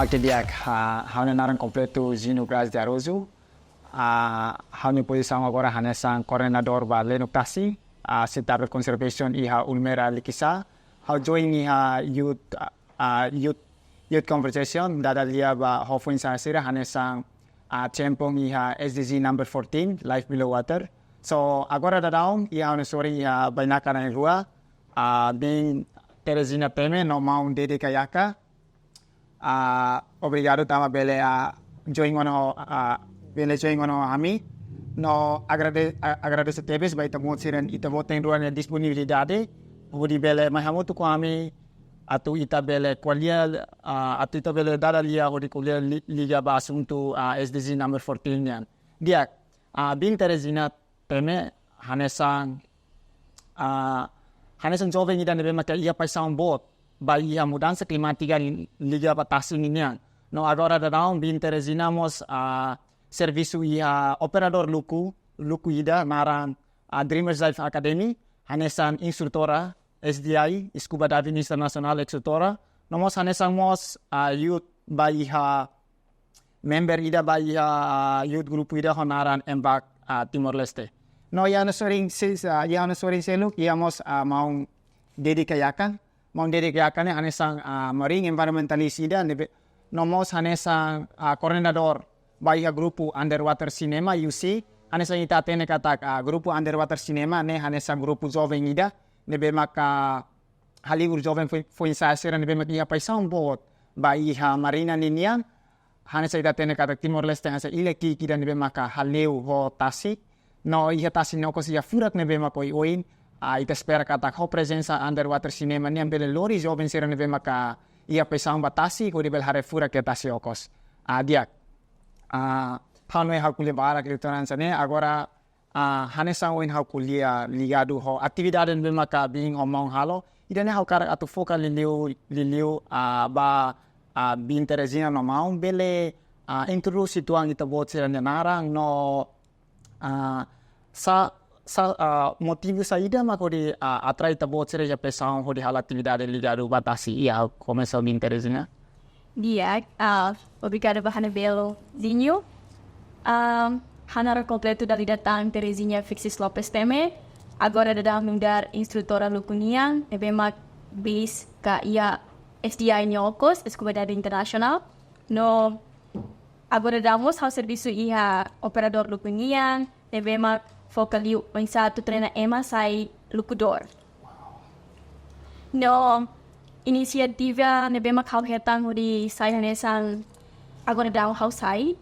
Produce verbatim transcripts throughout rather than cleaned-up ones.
Oke, di'ak, ah, ha'u-nia naran kompletu Gino Braz de Araújo. Ah, ha'u-nia pozisaun agora hanesan koordenadór ba lenuk tasi, ah, Sea Turtle Conservation iha Ulmerra Likisá. Ha'u join iha youth, ah, youth, youth conversation, dada lia ba ho foin-sa'e sira hanesan, ah, champion iha S D G number fourteen, Life Below Water. So, agora daudaun, iha ha'u-nia sorin iha bainaka na'in-rua, ah, biin Teresina Teme no maun Dede Kayaka. Ah, obrigadu tanba bele, ah, join ona ho, ah, bele join ona ho ami. No agrade-, ah, agradese tebes ba ita-boot sira, ita-boot na'in-rua nia disponibilidade hodi bele mai hamutuk ho ami atu ita bele ko'alia, ah, atu ita bele dada lia hodi ko'alia li-, liga ba asuntu, ah, S D G number fourteen nian. Di'ak, ah, biin Teresina Teme hanesan, ah, hanesan joven ida ne'ebé maka iha paixaun boot ba iha mudansa klimátika liga ba tasi ninian. No agora daudaun biin Teresina mós, ah, servisu iha operadór luku, luku ida naran, ah, Dreamers Dive Academy, hanesan instrutora S D I, Scuba Diving International instrutora. No mós hanesan mós, ah, youth ba iha member ida ba iha, ah, youth grupu ida ho naran Embark, ah, Timor-Leste. No iha ha'u-nia sorin se-, ah, iha ha'u-nia sorin seluk, iha mós, ah, maun Dede Kayaka. Maun Dede Kayaka ne'e hanesan, ah, marine environmentalist ida ne'ebé, no mós hanesan, ah, koordenadór ba iha grupu Underwater Cinema, U C. Hanesan ita hatene katak, ah, grupu Underwater Cinema ne'e hanesan grupu joven ida ne'ebé maka halibur joven foin-, foin-sa'e sira ne'ebé maka iha paixaun boot ba iha marina ninian. Hanesan ita hatene katak Timor-Leste hanesan ilha ki'ik ida ne'ebé maka haleu ho tasi. No iha tasi nia okos iha furak ne'ebé maka oioin. Ah, ita espera katak ho prezensa Underwater Cinema nian bele lori joven sira ne'ebé maka iha paixaun ba tasi hodi bele haree furak iha tasi okos. Ah, di'ak. Ah, ha'u hanoin ha'u ko'alia barak liután hanesan ne'e, agora, ah, hanesan ohin ha'u ko'alia ligadu ho atividade ne'ebé maka biin ho maun halo. Ida-ne'e ha'u hakarak atu foka liuliu, liuliu, ah, ba, ah, biin Teresina no maun bele, ah, introdús uitoan ita-boot sira-nia naran no, ah, sa, sa, ah, motivu saida mak hodi, ah, atrai ita-boot sira iha paixaun hodi halo atividade ligadu ba tasi, iha komesa biin Teresina. Di'ak, ah, obrigada ba ha'u-nia belun Zinho. Ah, ha'u-nia naran kompletu dala ida tan Teresina Fixis Lopes Teme. Agora daudaun nu'udar instrutora luku nian, ne'ebé mak bis ka iha S D I nia okos, Scuba Diving International. No agora daudaun mós ha'u servisu iha operadór luku nian, ne'ebé mak foka liu oinsá atu treina ema sai lukudór. No inisiativa ne'ebé mak ha'u hetan hodi sai hanesan agora daudaun ha'u sai,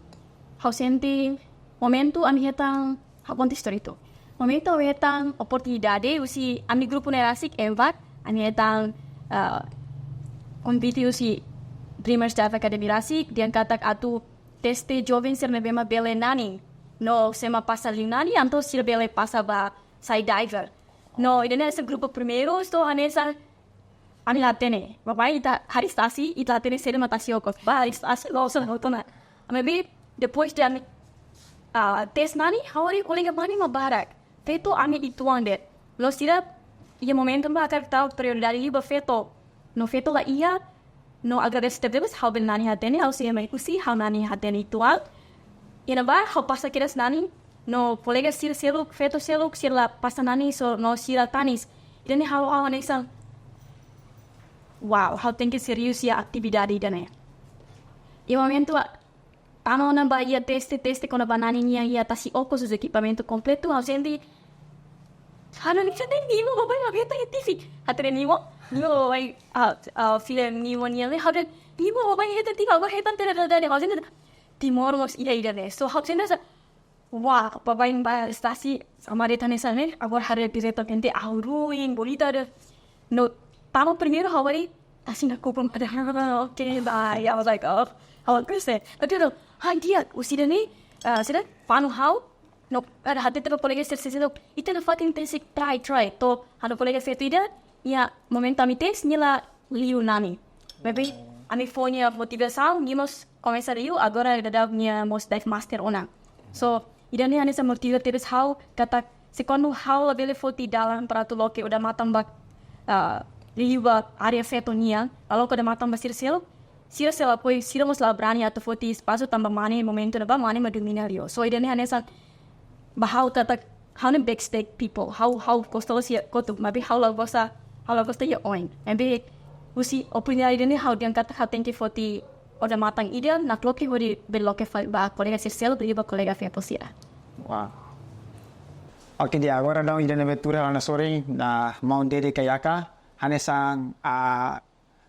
ha'u sente momentu ami hetan, ha'u konta istória uitoan. Momentu ha'u hetan oportunidade husi ami grupu ne'e rasik Embark, ami hetan, ah, konvite husi Dreamers Dive Academy rasik, dehan katak atu teste joven sira ne'ebé mak bele nani. No sé mak pasa liu nani, entaun sira bele pasa ba sai diver. No ida-ne'e hanesan grupu primeiru, estou hanesan ami la hatene. Baibain ita harii tasi, ita la hatene saida mak tasi okos. Bá harii tasi, loos ona hotu ona. Ami be, depois de ami, ah, teste nani, ha'u haree kolega mane mak barak. Feto ami uitoan de'it. No sira, iha momentu ne'ebá hakarak tau prioridade liu ba feto. No feto la iha, no agradese tebes, ha'u bele nani hatene, ha'u sei mai husi, ha'u nani hatene uitoan. Iha ne'ebá, ha'u pasa kedas nani, no kolega sira seluk, feto seluk, sira la pasa nani, so, no sira tanis. Ida-ne'e ha'u, ha'u hanesan, wow, ha'u tenke serius iha atividade ida-ne'e. Iha momentu, ah, tama ona ba iha teste, teste kona-ba nani nian iha tasi okos, uza ekipamentu kompletu, ha'u sente, ha'u hanoin katak Nemo baibain mak hetan iha T V. Hatene Nemo, Nemo baibain, ah, ah, filme Nemo nian ne'e, ha'u dehan, Nemo baibain hetan T V, agora hetan tiha ona, ha'u sente, Timor mós iha ida-ne'e. So, ha'u sente hanesan, wah, baibain ba tasi, sama de'it hanesan ne'e, agora haree diretamente, ah, ruin, bonita de'it. No, tama primeiru ha'u haree, tasi nakukun, ada, oke, bye. I was like, oh, ha'u kusa. Tapi no, hai dia, husi ida-ne'e, ah, sira, fanu ha'u, no, ada hatete ba kolega sira, sira, sira, ita nafatin tenke try, try. To'o, ha'u-nia kolega feto ida, iha momentu ami teste, nia la liu nani. Maibé, ami fó nia motivasaun, nia mós komesa liu, agora daudaun nia mós dive master ona. So, ida-ne'e hanesan motiva tebes ha'u, katak se kuandu ha'u labele foti dalan para atu loke odamatan ba, ah, liuliu ba área feto nian, la loke odamatan ba sira seluk, sira sei la apoiu, sira mós la brani atu foti espasu tanba mane momentu ne'ebá mane mak domina liu. So ida-ne'e hanesan ba ha'u katak ha'u ne'e backstage people. Ha'u ha'u gosta loos iha kotuk, maibé ha'u la gosta, ha'u la gosta iha oin. Maibé husi oportunidade ida-ne'e ha'u dehan katak ha'u tenke foti odamatan ida nakloke hodi bele loke fali ba kolega sira seluk, liuliu ba kolega F E P sira. Wow. Oke, di'ak, agora daudaun ida ne'ebé tuur hela ona sorin, ah, maun Dedi Kayaka, hanesan, ah,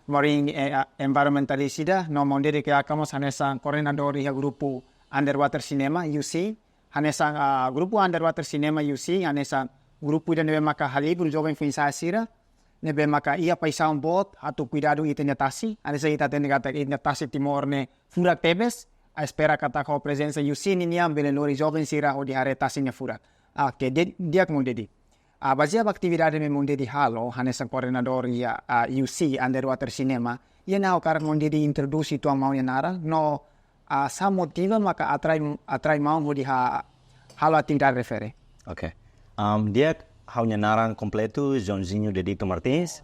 marine, eh, ah, environmentalista ida, no maun Dedi Kayaka mós hanesan koordenadór iha grupu Underwater Cinema U C, hanesan, ah, grupu Underwater Cinema U C hanesan grupu ida ne'ebé maka halibur joven foin-sa'e sira ne'ebé maka iha paixaun boot atu kuidadu ita-nia tasi, hanesan ita hatene katak ita-nia tasi Timor ne'e furak tebes, ha'u espera katak ho prezensa U C ninian bele lori joven sira hodi haree tasi nia furak. Ah, oke, Dedi, di'ak maun Dedi. Ah, bazeia ba atividade ne'ebé maun Dedi halo hanesan koordenadór iha, ah, U C Underwater Cinema, iha ne'e ha'u hakarak maun Dedi introdús uitoan maun nia naran, no, ah, saida motiva maka atrai, atrai maun hodi ha-, halo atividade refere. Oke. Am, di'ak, ha'u-nia naran kompletu Joãozinho Dedito Martins.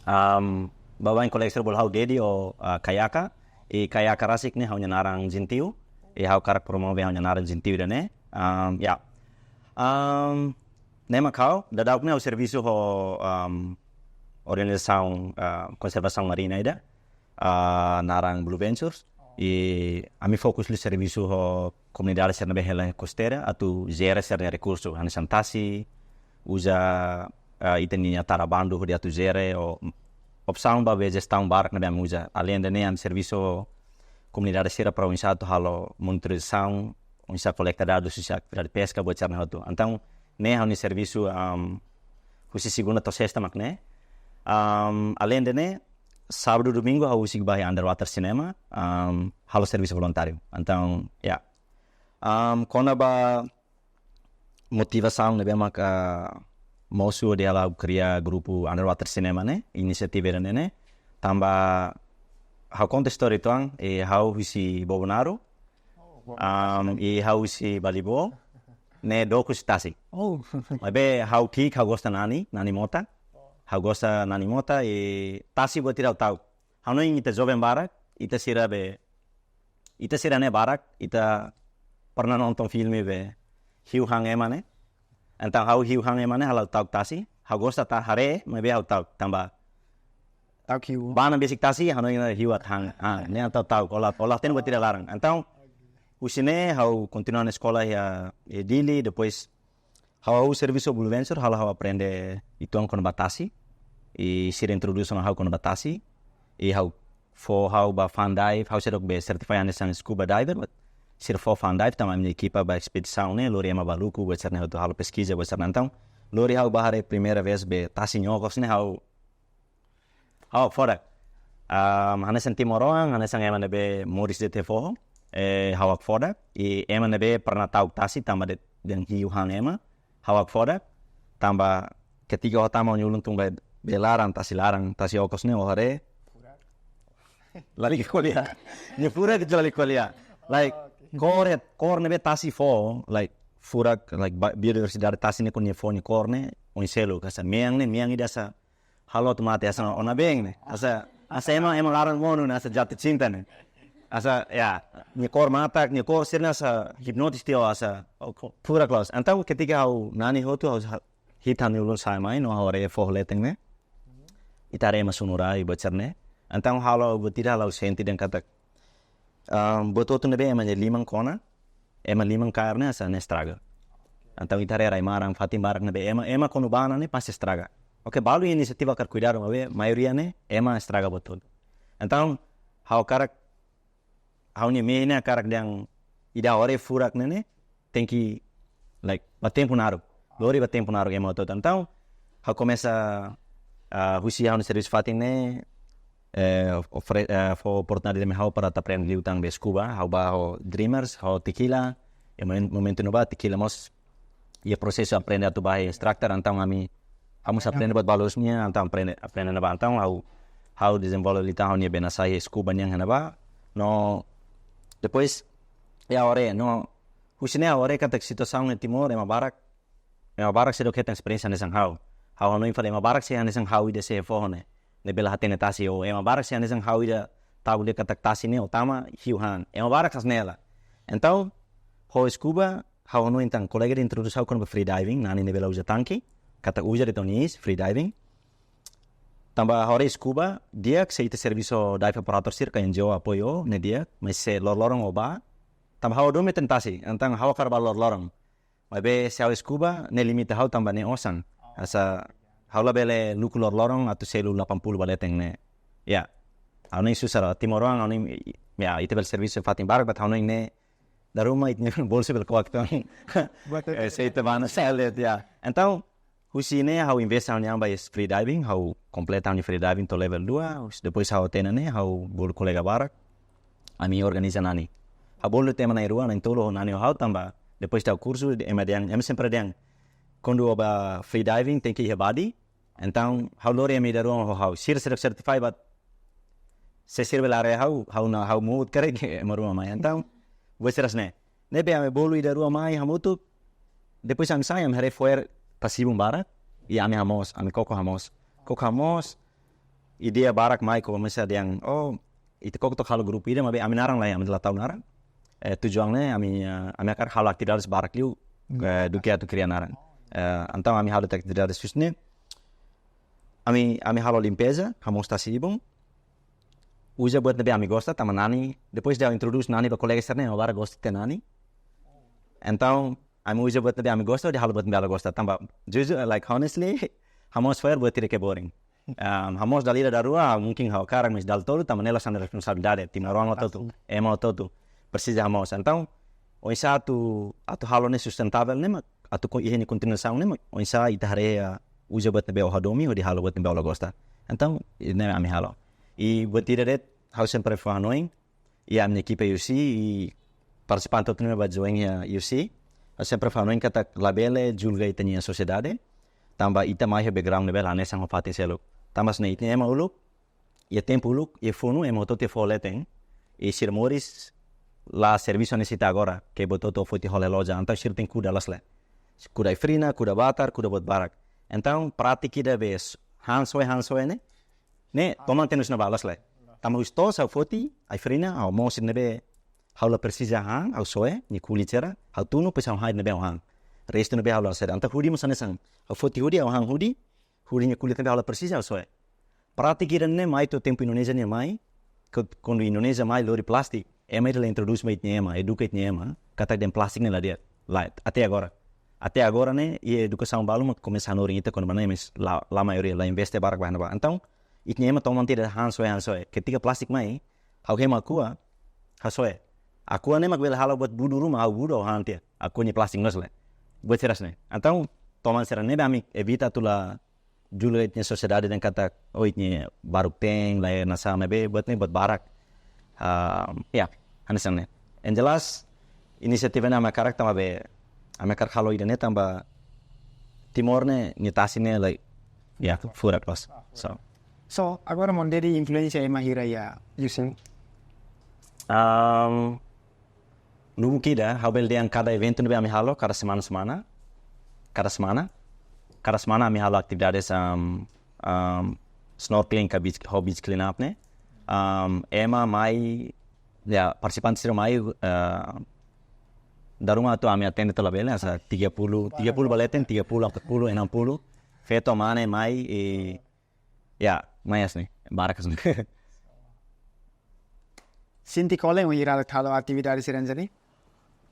Am, baibain kolega sira bolu ha'u Dedi ou, ah, Kayaka. I Kayaka rasik ne'e ha'u-nia naran jentiu. I ha'u hakarak promove ha'u-nia naran jentiu ida-ne'e. Am, ya. Am, ne'e mak ha'u, daudauk ne'e ha'u servisu ho, am, organizasaun, ah, konservasaun marina ida, ah, naran Blue Ventures. I ami fokus liu servisu ho komunidade sira ne'ebé hela kosteira atu jere sira-nia rekursu, hanesan tasi, uza, ah, ita-nia tara bandu hodi atu jere, ou opsaun ba be jestaun barak ne'ebé ami uza. Aleinde ne'e ami servisu ho komunidade sira para oinsá atu halo monitorizasaun, oinsá kolekta dadus husi atividade peska, buat sira-ne'e hotu. Entaun, ne'e ha'u-nia servisu, am, husi segunda to'o sesta mak ne'e. Am, aleinde ne'e, sábadu, domingu ha'u husik ba iha Underwater Cinema, am, halo servisu voluntáriu. Entaun, ya. Am, kona-ba motivasaun ne'ebé maka mosu hodi halo ha'u kria grupu Underwater Cinema ne'e, inisiativa ida-ne'e ne'e, tanba ha'u konta istória uitoan, i ha'u husi Bobonaro, am, i ha'u husi Balibo, ne'e dook husi tasi. Oh. Maibé ha'u ki'ik, ha'u gosta nani, nani mota. Ha'u gosta nani mota, i tasi buat ida ha'u ta'uk. Hanoin ita joven barak, ita sira be, ita sira ne'e barak, ita pernah nonton filme be Hiu Han Ema ne'e. Entaun ha'u Hiu Han Ema ne'e halo ha'u ta'uk tasi, ha'u gosta atu haree, maibé ha'u ta'uk tanba Ta'uk hiu. Bá ne'e besik tasi, hanoin hiu atu han. Ah, ne'e entaun ta'uk, ó la, ó la hatene buat ida laran. Entaun, husi ne'e, ha'u kontinua ha'u-nia eskola iha, iha Dili, depois, ha'u, ha'u servisu Blue Venture, halo ha'u aprende uitoan kona-ba tasi. I sira introdús ona ha'u kona-ba tasi. I ha'u fó ha'u ba fun dive, ha'u seidauk be certify hanesan scuba diver, but sira fó fun dive, tanba ami-nia ekipa ba espedisaun ne'e, lori ema ba luku, buat sira-ne'e hotu, halo peskiza, buat sira-ne'e. Entaun, lori ha'u ba haree primeira vez be tasi nia okos ne'e, ha'u ha'u hakfodak. Am, hanesan timoroan, hanesan ema ne'ebé moris de'it iha foho, eh, ha'u hakfodak. I ema ne'ebé pernah ta'uk tasi tanba de'it dehan Hiu Han Ema, ha'u hakfodak. Tanba ketika ó tama ó-nia ulun tun ba be laran, tasi laran, tasi okos ne'e ó haree. Lalika ko'alia. Nia furak de'it, lalika ko'alia. Like, kór, kór ne'ebé tasi fó, like, furak, like, ba-, biodiversidade tasi ne'e ho nia fó nia kór ne'e, oin seluk, hanesan mean ne'e, mean ida hanesan halo atu mate, hanesan ona beng ne'e. Hanesan, hanesan ema, ema laran monu ne'e, hanesan jatuh cinta ne'e. Hanesan, ya, nia kór matak, nia kór sira-ne'e hanesan hipnotis tiha ó, hanesan, oh, ko-, furak loos. Entaun ketika ha'u nani hotu, ha'u ha-, hi'it ha'u-nia ulun sa'e mai, no ha'u haree foho leten ne'e. Ita haree ema sunu rai, buat sira-ne'e. Entaun halo buat ida halo ha'u sente dehan katak, ah, buat hotu ne'ebé ema nia liman kona, ema liman kaer ne'e hanesan ne'e estraga. Entaun ita haree rai-maran, fatin barak ne'ebé ema, ema kona bá ona ne'e pasti estraga. Oke, balu inisiativa hakarak kuidadu, maibé maioria ne'e ema estraga buat hotu. Entaun, ha'u hakarak, ha'u-nia mehi ne'e hakarak dehan ida ha'u haree furak ne'e ne'e, tenke, like, ba tempu naruk. Lori ba tempu naruk ema hotu. Entaun, ha'u komesa, ah, husi ha'u-nia servisu fatin ne'e, eh, ofre-, eh, fó oportunidade mai ha'u para atu aprende liután be scuba, ha'u bá ho Dreamers, ho Tequila, i momen-, momentu ne'ebá Tequila mós iha prosesu aprende atu ba instructor, entaun ami, ha'u mós aprende buat balu husi nia, entaun aprende, aprende ne'ebá, entaun ha'u, ha'u dezenvolve liután ha'u-nia bena-sa'e scuba nian iha ne'ebá, no, depois, ya, haree, no, husi ne'e ha'u haree katak situasaun iha Timor, ema barak, ema barak seidauk hetan esperiénsia hanesan ha'u. Ha'u hanoin fali ema barak sei hanesan ha'u ida sei iha foho ne'e, ne'ebé la hatene tasi, ou ema barak sei hanesan ha'u ida tabu de'it katak tasi ne'e ó tama hiu han. Ema barak hanesan ne'e hela. Entaun, ho scuba, ha'u hanoin tan kolega ida introdús ha'u kona-ba free diving, Nani ne'ebé la uza tanke, katak uza de'it ó-nia iis, free diving. Tanba ha'u haree scuba, di'ak se ita servisu dive operator sira ka N G O apoiu, ne'e di'ak, mas se loroloron ó bá, tanba ha'u hadomi tentasi, entaun ha'u hakarak bá loroloron. Maibé se ha'u scuba, ne'e limita ha'u tanba ne'e osan. Hanesan, ha'u labele luku loroloron atu selu delapan puluh ba leten ne'e. Ya. Ha'u ne'e susar, timoroan, ha'u ne'e, ya, ita bele servisu fatin barak, but ha'u ne'e, dala ruma ita-nia bolsu bele kók tan. Buat Eh, se ita bá hanesan ne'e, ya. Entaun, husi ne'e ha'u investe ha'u-nia an ba iha free diving, ha'u kompleta ha'u-nia free diving to'o level dua, depois ha'u hatene ne'e, ha'u bolu kolega barak, ami organiza Nani. Ha'u bolu ema na'in-rua, na'in-tolu ho Nani ho ha'u tanba, depois de kursu, ema dehan, ema sempre dehan, kuandu ó bá free diving, tenke iha buddy, entaun, ha'u lori ema ida rua ho ha'u, sira seidauk certify, but se sira bele haree ha'u, ha'u na, ha'u muut karik ema rua mai. Entaun, buat sira hanesan ne'e. Ne'ebé ami bolu ida rua mai hamutuk. Depois ami sai, ami haree fo'er tasi-ibun barak. I ami hamoos, ami koko hamoos. Koko hamoos, ideia barak mai komesa dehan, oh, ita koko took halo grupu ida, maibé ami naran laiha, ami la tau naran. Eh, tujuan ne'e, ami, eh, ami hakarak halo atividades barak liu, eh, duké atu kria naran. Eh, entaun ami halo atividades khusus ne'e. Ami, ami halo limpeza, hamoos tasi-ibun. Uza buat ne'ebé ami gosta, tanba Nani. Depois de ha'u introdús Nani ba kolega sira ne'e, ema barak gosta tiha Nani. Entaun, ami uza buat ne'ebé ami gosta, hodi halo buat ne'ebé ha'u la gosta. Tanba, jujur, like, honestly, hamoos fo'er buat ida ke boring. Um, hamoos dala ida dala rua, mungkin ha'u hakarak, mas dala tolu, tanba ne'e la hanesan responsabilidade, timoroan hotu-hotu, ema hotu-hotu presiza hamoos. Entaun, oinsá atu, atu halo ne'e sustentável ne'e mak, atu ko-, iha nia kontinuasaun ne'e mak, oinsá ita haree, ah, uza buat ne'ebé ó hadomi, hodi halo buat ne'ebé ó la gosta. Entaun, ne'e ami halo. I buat ida de'it, ha'u sempre fó hanoin, i ami-nia ekipa U C, i partisipante hotu ne'ebé bá join iha U C, ha'u sempre fó hanoin katak labele julga ita-nia sosiedade, tanba ita mai iha background ne'ebé la hanesan ho fatin seluk. Tanba hanesan ne'e ita ema uluk, iha tempu uluk, iha funu, ema hotu-hotu iha foho leten, i sira moris la servisu hanesan ita agora, ke buat hotu-hotu foti hola iha loja, entaun sira tenke kuda loos lai. Kuda ai-frina, kuda batar, kuda buat barak. Entaun, prátika ida be han soe, han soe ne'e, ne'e toman tenke nune'e ba loos lai. Tanba husi to'os ha'u foti ai-frina, ha'u moos ida ne'ebé ha'u la presiza han, ha'u soe, nia kulit sira, ha'u tunu, depois ha'u han ida ne'ebé ha'u han. Restu ne'ebé ha'u la sera. Entaun hudi mós hanesan. Ha'u foti hudi, ha'u han hudi, hudi nia kulit ne'ebé ha'u la presiza, ha'u soe. Prátika ida-ne'e mai to'o tempu Indonézia nia mai, ke, kuandu Indonézia mai lori plástiku, ema ida la introdús mai ita-nia ema, eduka ita-nia ema, katak dehan plástiku ne'e la di'ak, lae, até agora. Até agora ne'e, iha edukasaun balu mak komesa hanorin ita kona-ba ne'e, mas la, la maioria, la investe barak ba ne'ebá. Entaun, ita-nia ema toman ida han soe, han soe. Ketika plástiku mai, ha'u hemu Aqua, ha'u soe. Aqua ne'e mak bele halo buat budu ruma, ha'u budu, ha'u han tiha. Aqua nia plástiku loos lai. Buat sira hanesan ne'e. Entaun, toman sira ne'ebé ami evita atu la julga ita-nia sosiedade dehan katak, oh, ita-nia baruk-teen, lae, hanesan ne'ebé, buat ne'e buat barak. Ah, ya, hanesan ne'e. Yang jelas, inisiativa ne'e ami hakarak tanba be, ami hakarak halo ida-ne'e tanba Timor ne'e, nia tasi ne'e, like, ya, furak loos. So. So, agora maun Dedi influensia ema hira iha U C? Um, Lubuk ida, ha'u bele dehan kada eventu ne'ebé ami halo, kada semana-semana. Kada semana. Kada semana ami halo atividades, um, um, snorkeling ka beach, ho beach cleanup ne'e. Um, ema mai, ya, partisipante sira mai, eh, dala ruma atu ami atende to'o labele, hanesan tiga puluh, tiga puluh ba leten, tiga puluh, empat puluh, enam puluh. Feto mane mai, i, ya, mai hanesan ne'e, barak hanesan ne'e. Sente kolen wainhira halo atividade sira hanesan ne'e?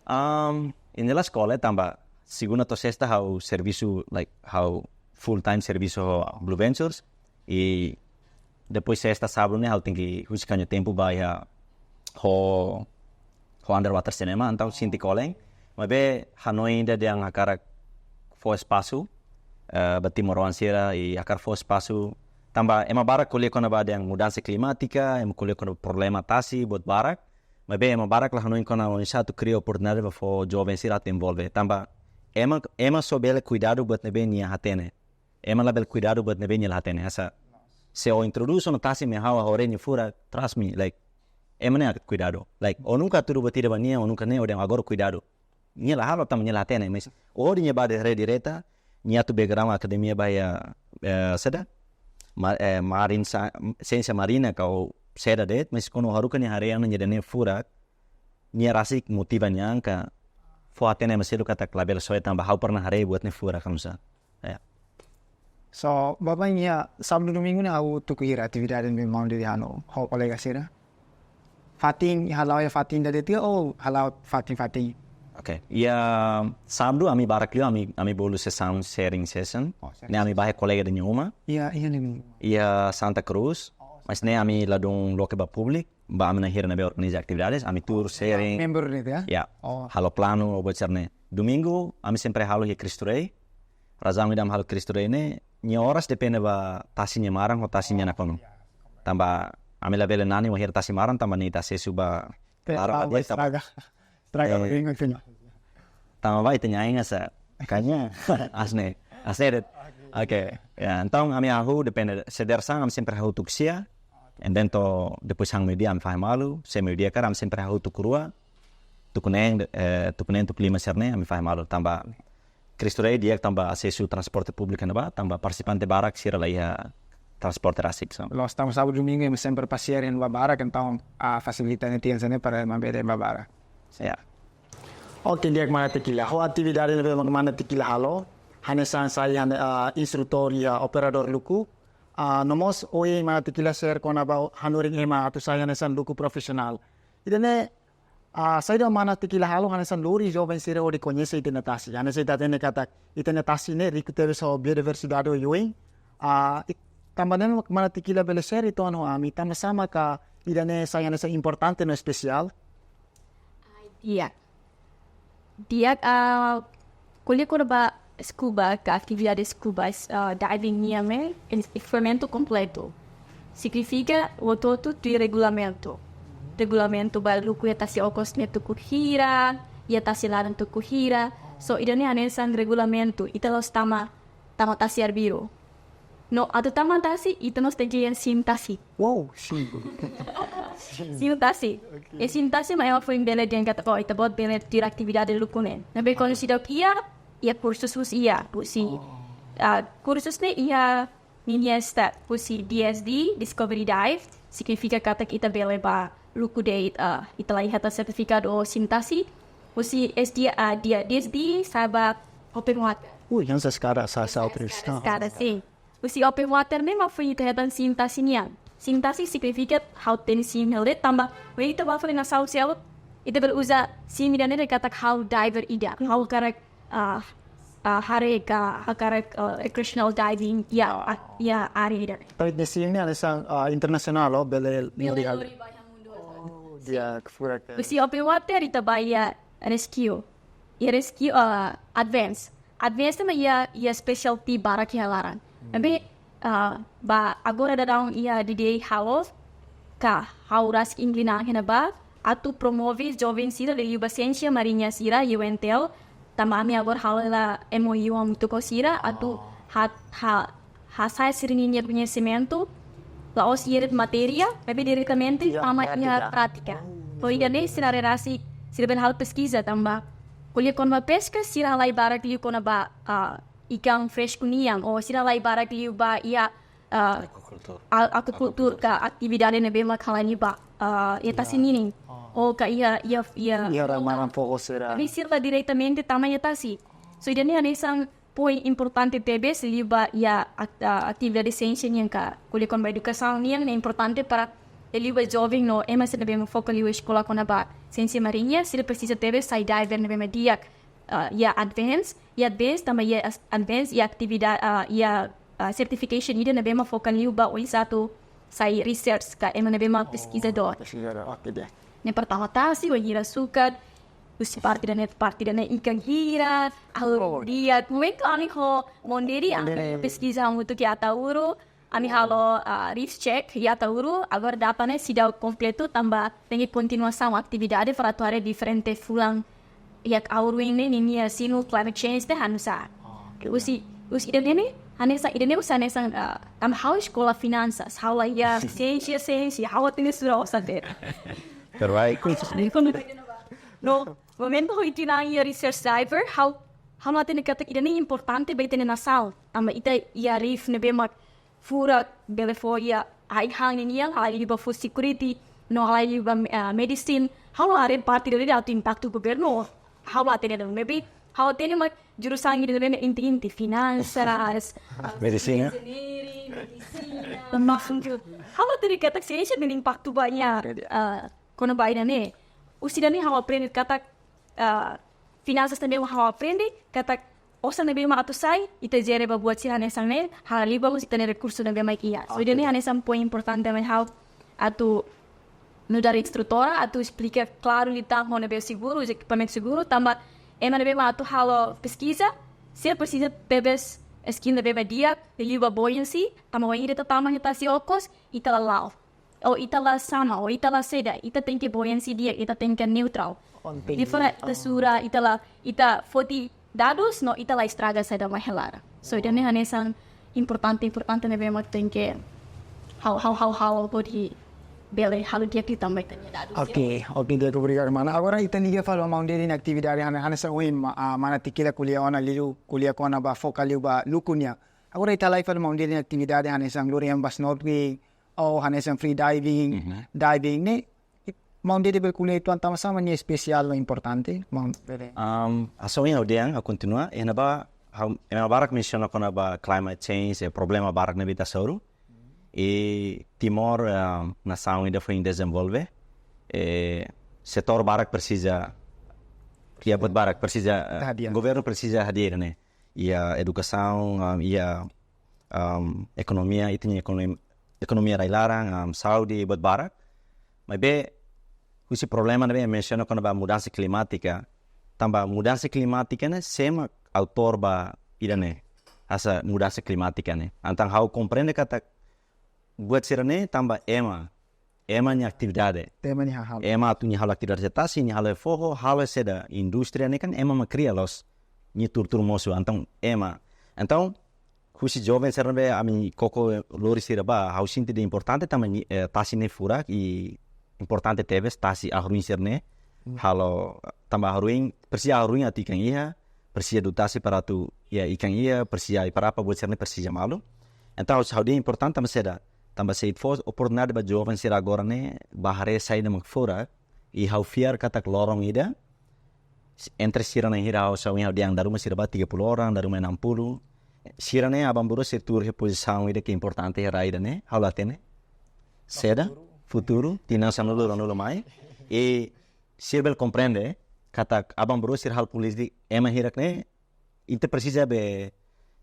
Um, yang jelas kolen tanba segunda to'o sesta ha'u servisu, like, ha'u full time servisu ho Blue Ventures. I depois sesta, sábadu ne'e ha'u tenke husik ha'u-nia tempu ba iha ho, ho underwater cinema, entaun sente kolen. Maibé hanoin ida dehan hakarak fó espasu, eh, ba timoroan sira i hakarak fó espasu. Tanba ema barak ko'alia kona-ba dehan mudansa klimátika, ema ko'alia kona-ba problema tasi, buat barak. Maibé ema barak la hanoin kona oinsá atu kria oportunidade ba fó joven sira atu envolve. Tanba ema, ema só bele kuidadu buat ne'ebé nia hatene. Ema labele kuidadu buat ne'ebé nia la hatene. Hanesan, se ó introdús ó-nia tasi mai ha'u, ha'u haree nia furak, trust me, like, ema ne'e kuidadu. Like, ó nunka hatudu buat ida ba nia, ó nunka ne'e, ó dehan agora kuidadu. Nia la halo tanba nia la hatene, mas ó hodi nia bá haree direta, nia atu background akademia ba iha, eh, saida? Ma-, eh, marin sa-, siénsia marina ka ó seda de'it, mas kuandu haruka nia haree an ida-ne'e furak, nia rasik motiva nia an ka fó-hatene ema seluk katak labele soe tanba ha'u pernah haree buat ne'e furak, kamu sa. Ya. So, baibain iha sábadu domingu ne'e ha'u tuku hira atividade ne'ebé maun Dede halo ho kolega sira? Fatin, hala'o iha fatin ida de'it ka, ou hala'o fatin-fatin? Oke, iha sábadu ami barak liu, ami, ami bolu sesaun sharing session. Oh, sharing session. Ne'e ami bá iha kolega ida nia uma. Iha, iha ne'e. Iha Santa Cruz. Oh, mas ne'e ami ladún loke ba públiku, ba ami-nia hira ne'ebé organiza atividades, ami tuur sharing. Membru de'it ya? Ya. Oh. Halo planu, ou buat sira-ne'e. Domingu, ami sempre halo iha Cristo Rei. Razaun ida ami halo Cristo Rei ne'e, nia oras depende ba tasi nia maran ho tasi nia nakonu. Tanba ami labele nani wainhira tasi maran, tanba nia ita asesu ba. Te, laran ba tanba dia, tanba estraga. Estraga, eh, ringan, ringan. Tanba ba ita-nia ain hanesan, kayaknya, hanesan ne'e, hanesan ne'e de'it. Oke, ya, entaun ami hahú depende, se der san, ami sempre hahú tuku sia, and then to'o depois han meiudia ami fahe malu, se meiudia karik ami sempre hahú tuku rua, tuku neen, eh, tuku neen, tuku lima sira-ne'e, ami fahe malu, tanba Cristo Rei di'ak tanba asesu transporte públiku ne'ebá, tanba partisipante barak sira la iha transporte rasik, so. Loos, tanba sábadu domingu ema sempre pasiar iha ne'ebá barak, entaun, ah, fasilita ne'e tiha hanesan ne'e para ema bele bá barak. Ya. Oke, di'ak mana Tequila. Ho atividade ne'ebé mana Tequila halo, hanesan sai hanesan, ah, instrutór iha operadór luku. Ah, no mós ohin mana Tequila share kona-ba hanorin ema atu sai hanesan luku profisionál. Ida-ne'e, ah, saida mana Tequila halo hanesan lori joven sira hodi koñese ita-nia tasi. Hanesan ita hatene katak ita-nia tasi ne'e riku tebes ho biodiversidade oioin. Ah, i-, tanba ne'e mana Tequila bele share uitoan ho ami, tanba sá maka ida-ne'e sai hanesan importante no espesiál? Ai, di'ak. Di'ak, ah, ko'alia kona-ba scuba, ka atividade scuba, ah, diving nian ne'e, eventu kompletu. Signifika hotu-hotu tuir regulamentu. Regulamentu ba luku iha tasi okos ne'e tuku hira, iha tasi laran tuku hira. So, ida-ne'e hanesan regulamentu, ita la'ós tama, tama tasi arbiru. No, atu tama tasi, ita mós tenke iha SIM tasi. Wow, SIM. SIM tasi. Oke. Iha SIM tasi mak ema foin bele dehan katak, oh, ita-boot bele tuir atividade luku ne'e. Ne'ebé kuandu seidauk iha, iha kursus husi iha, husi. Oh. Ah, kursus ne'e iha ninia step, husi D S D, Discovery Dive, signifika katak ita bele bá luku de'it, ah, ita la iha tan sertifikadu ou SIM tasi, husi S D, ah, dia, D S D sa'e ba open water. Uh, yang sa skada sa, sa open. Skada, skada, sin. Husi open water ne'e mak foin ita hetan SIM tasi nian. SIM tasi signifika ha'u tenke SIM hela de'it tanba, wainhira ita bá fali nasaun seluk, ita bele uza SIM ida-ne'e dehan katak ha'u diver ida. Ha'u hakarak, ah, ah, haree ka hakarak, ah, recreational diving, ya, ah, ya, área ida-ne'e. Tapi nia SIM ne'e hanesan, ah, internasionál, oh, bele, bele lori hal. Lori ba iha mundu. Oh, di'ak, furak. Husi open water ita bá iha rescue. Iha rescue, ah, advance. Advance ne'e mak iha, iha specialty barak iha laran. Hmm. Ne'ebé, ah, ba agora daudaun iha D D A halo, ka ha'u rasik inklina iha ne'ebá, atu promove joven sira liuliu ba siénsia mariña sira, U N T L, tanba ami agora halo hela M O U hamutuk ho sira, atu, oh, ha, ha, hasa'e sira-ninia koñesimentu, la'ós iha de'it matéria, maibé diretamente, ya, tama iha prátika, prátika. Oh, no ida-ne'e sira haree rasik, sira bele halo peskiza tanba ko'alia kona-ba peska, sira halai barak liu kona-ba, ah, ikan fresku nian, ou sira halai barak liu ba iha, ah, aquaculture. A-, aquaculture ka atividade ne'ebé mak halai liu ba, ah, iha tasi ninin. Oh. Ou ka iha, iha, iha. Iha rai maran foho sira. Maibé sira la diretamente tama iha tasi. So, ida-ne'e hanesan poin importante tebes liu ba iha at-, ah, atividade siénsia nian ka ko'alia kona-ba edukasaun nian ne'e importante para liu ba joven no ema sira ne'ebé mak foka liu eskola kona-ba siénsia mariña, sira presiza tebes sai diver ne'ebé mak di'ak, ah, iha advance, iha advance tanba iha as-, advance iha atividade, ah, iha, ah, certification ida ne'ebé mak foka liu ba oinsá atu sai research ka ema ne'ebé mak, oh, peskizadór. Peskizadór, oke, di'ak. Ne'e pertama tasi, wainhira sukat, husi parte ida-ne'e, parte ida-ne'e ikan hira, halo, oh, di'ak. Momentu ami ho maun Dede, ami, maun Dede, peskiza hamutuk iha Ataúro, ami halo, ah, reef check iha Ataúro, agora data ne'e seidauk kompletu tanba tenke kontinuasaun atividade para atu haree diferente fulan iha Ataúro ne'e ninia sinu climate change ne'e hanusá. Ah, oke. Husi, husi ida-ne'e ne'e, hanesan ida-ne'e husi hanesan, ah, tanba ha'u eskola finansas, ha'u la iha siénsia, siénsia, ha'u hatene sura osan de'it. Terbaik. No, momentu ha'u iha tinan iha research diver, ha'u, ha'u hatene katak ida-ne'e importante ba ita-nia nasaun. Tanba ita iha reef ne'ebé mak furak, bele fó iha Ai han nian, ai liba food security, no ai liba, ah, medicine. Ha'u la haree parte ida atu impaktu governu. Ha'u la hatene, maybe ha'u hatene mak jurusan ida-ne'e inti-inti, finanças, ah, Medisina. Engineering, medisina, maksudnya. Ha'u la hatene katak siénsia ne'e impaktu ba nia, ah, kona-ba ida-ne'e. Husi ida-ne'e ha'u aprende katak, ah, finanças ne'ebé mak ha'u aprende, katak osan ne'ebé mak atu sai, ita jere ba buat sira hanesan ne'e, ha'u liba husi ita-nia rekursu ne'ebé mak iha. So, ida-ne'e hanesan poin importante mai ha'u atu nu'udar instrutora, atu esplika klaru liután ho ne'ebé seguru, ekipamentu seguru, tanba ema ne'ebé mak atu halo peskiza, sira presiza tebes skill ne'ebé mak di'ak, liuliu ba buoyancy, tanba wainhira ita tama iha tasi okos, ita la la'o. Ou ita la sama, ou ita la seda, ita tenke buoyancy di'ak, ita tenke neutral. Liuliu fora ita sura, ita la, ita foti dadus, no ita la estraga saida mak iha laran. So, ida-ne'e hanesan importante, importante ne'ebé mak tenke ha'u, ha'u, ha'u, ha'u, hodi bele halo di'ak liután ba ita-nia dadus. Oke, oke, di'ak, obrigadu, mana. Agora ita liga fali ba maun Dede nia atividade, hane, hanesan ohin, ma-, ah, mana Tikila ko'alia ona, liuliu ko'alia kona-ba foka liu ba luku nian. Agora ita halai fali maun Dede nia atividade, hanesan lori ema ba snorkeling, ou hanesan free diving, diving ne'e. Maun Dede bele ko'alia uitoan tanba sá mak nia espesiál no importante, maun Dede. Um, hanesan ohin ha'u dehan, ha'u kontinua, iha ne'ebá, ha'u, ema barak mensiona kona-ba climate change, eh, problema barak ne'ebé ita hasoru. I Timor, um, nasaun ida foin dezenvolve, eh, setór barak presiza, iha buat barak presiza, eh, Hadi'a. Governu presiza hadi'a ne'e. Iha edukasaun, um, iha, um, ekonomia, ita-nia ekonom-, ekonomia rai-laran, um, saúde, buat barak. Maibé, husi problema ne'ebé mensiona kona-ba mudansa klimátika, tanba mudansa klimátika ne'e sé mak autór ba ida-ne'e, hanesan mudansa klimátika ne'e. Entaun ha'u komprende katak buat sira-ne'e tanba ema, ema nia atividade. Ema nia hahán. Ema atu nia halo atividade iha tasi, nia halo iha foho, halo iha saida, indústria ne'e kan ema mak kria loos. Nia tuur-tuur mosu, entaun ema. Entaun, husi joven sira ne'ebé ami koko lori sira bá, ha'u sente ida importante tanba nia, eh, tasi ne'e furak i importante tebes tasi ahi-ruin sira-ne'e. Halo tanba ahi-ruin, presiza ahi-ruin atu ikan iha, presiza du'ut tasi para atu iha ikan iha, presiza ai para apa buat sira-ne'e presiza malu. Entaun, ha'u dehan importante tanba saida, tanba sei fó oportunidade ba joven sira agora ne'e, bá haree saida mak furak, i ha'u fiar katak loron ida, entre sira na'in hira ha'u, hanesan ohin ha'u dehan dala ruma sira bá tiga puluh orang, dala ruma enam puluh. Sira-ne'e aban-bainrua sira tuur iha pozisaun ida ke importante iha rai ida-ne'e, ha'u la hatene. Saida, futuru, tinan sanulu, ruanulu mai. I sira bele komprende, katak aban-bainrua sira halo polítika, ema hirak ne'e, ita presiza be,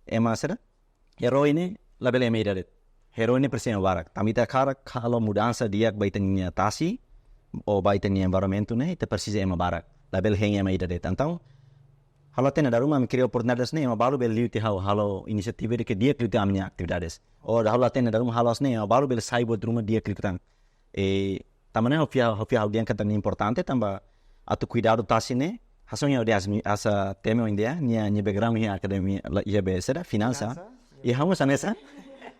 ema saida, herói ne'e labele ema ida de'it. Herói ne'e presiza ema barak. Tanba ita hakarak halo mudansa di'ak ba ita-nia tasi, ou ba ita-nia environmentu ne'e, ita presiza ema barak. Labele hein ema ida de'it. Entaun, ha'u la hatene, dala ruma ami kria oportunidade hanesan ne'e, ema balu bele liu tiha ha'u halo inisiativa ida ke di'ak liután ami-nia atividades. Ou ha'u la hatene, dala ruma halo hanesan ne'e, ema balu bele sai buat ruma di'ak liután. E, tanba ne'e ha'u fiar, ha'u fiar ha'u dehan katak ne'e importante, tanba atu kuidadu tasi ne'e, hanesan ohin ha'u dehan, hanesan temi ohin dehan, nia, nia background iha akademia, la, iha be saida, finansa. Finansa, ya. I ha'u mós hanesan.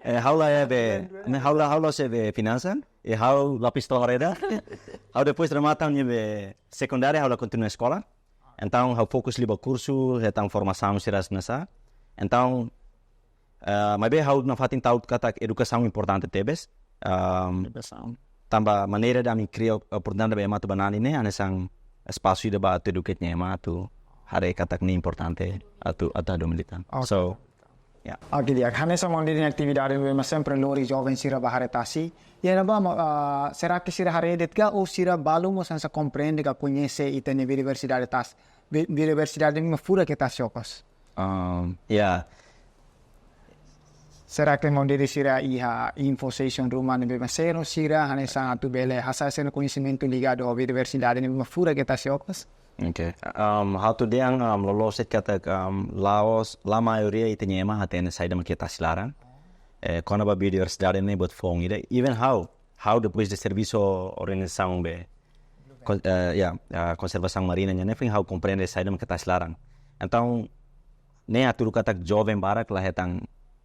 Eh, ha'u la iha be, ne'e ha'u la, ha'u la sei be finansa. I ha'u lapis tohar ida. Ha'u depois remata ha'u-nia be sekundária, ha'u la kontinua eskola. Entaun ha'u fokus liu ba kursu, hetan formasaun sira hanesan. Entaun, eh, maibé ha'u nafatin ta'uk katak edukasaun importante tebes. Ehm, Edukasaun. Tanba maneira ida ami kria oportunidade ba ema atu bá na'in ne'e, hanesan espasu ida ba atu educate nia ema atu haree katak ne'e importante atu, atu halo militan. Oke. So, ya. Oke, di'ak, hanesan maun Dede nia atividade ne'ebé mak sempre lori joven sira bá haree tasi. Iha ne'ebá, ah, será ke sira haree de'it ka ou sira balu mós hanesan komprende ka koñese ita-nia biodiversidade tas-, bi-, biodiversidade ne'ebé mak furak iha tasi okos? Um, ya. Será ke maun Dede sira iha info session ruma ne'ebé mak sero sira hanesan atu bele hasa'e sira-nia koñesimentu ligadu ho biodiversidade ne'ebé mak furak iha tasi okos? Oke. Um, ha'u atu dehan, um, loloos de'it katak, um, la'ós, la maioria ita-nia ema hatene saida mak iha tasi laran. Eh, kona-ba biodiversidade ne'e buat foun ida. Even ha'u, ha'u depois de servisu organizasaun be, kon-, eh, ya, eh, konservasaun marina nian ne'e, foin ha'u komprende saida mak iha tasi laran. Entaun, ne'e hatudu katak joven barak la hetan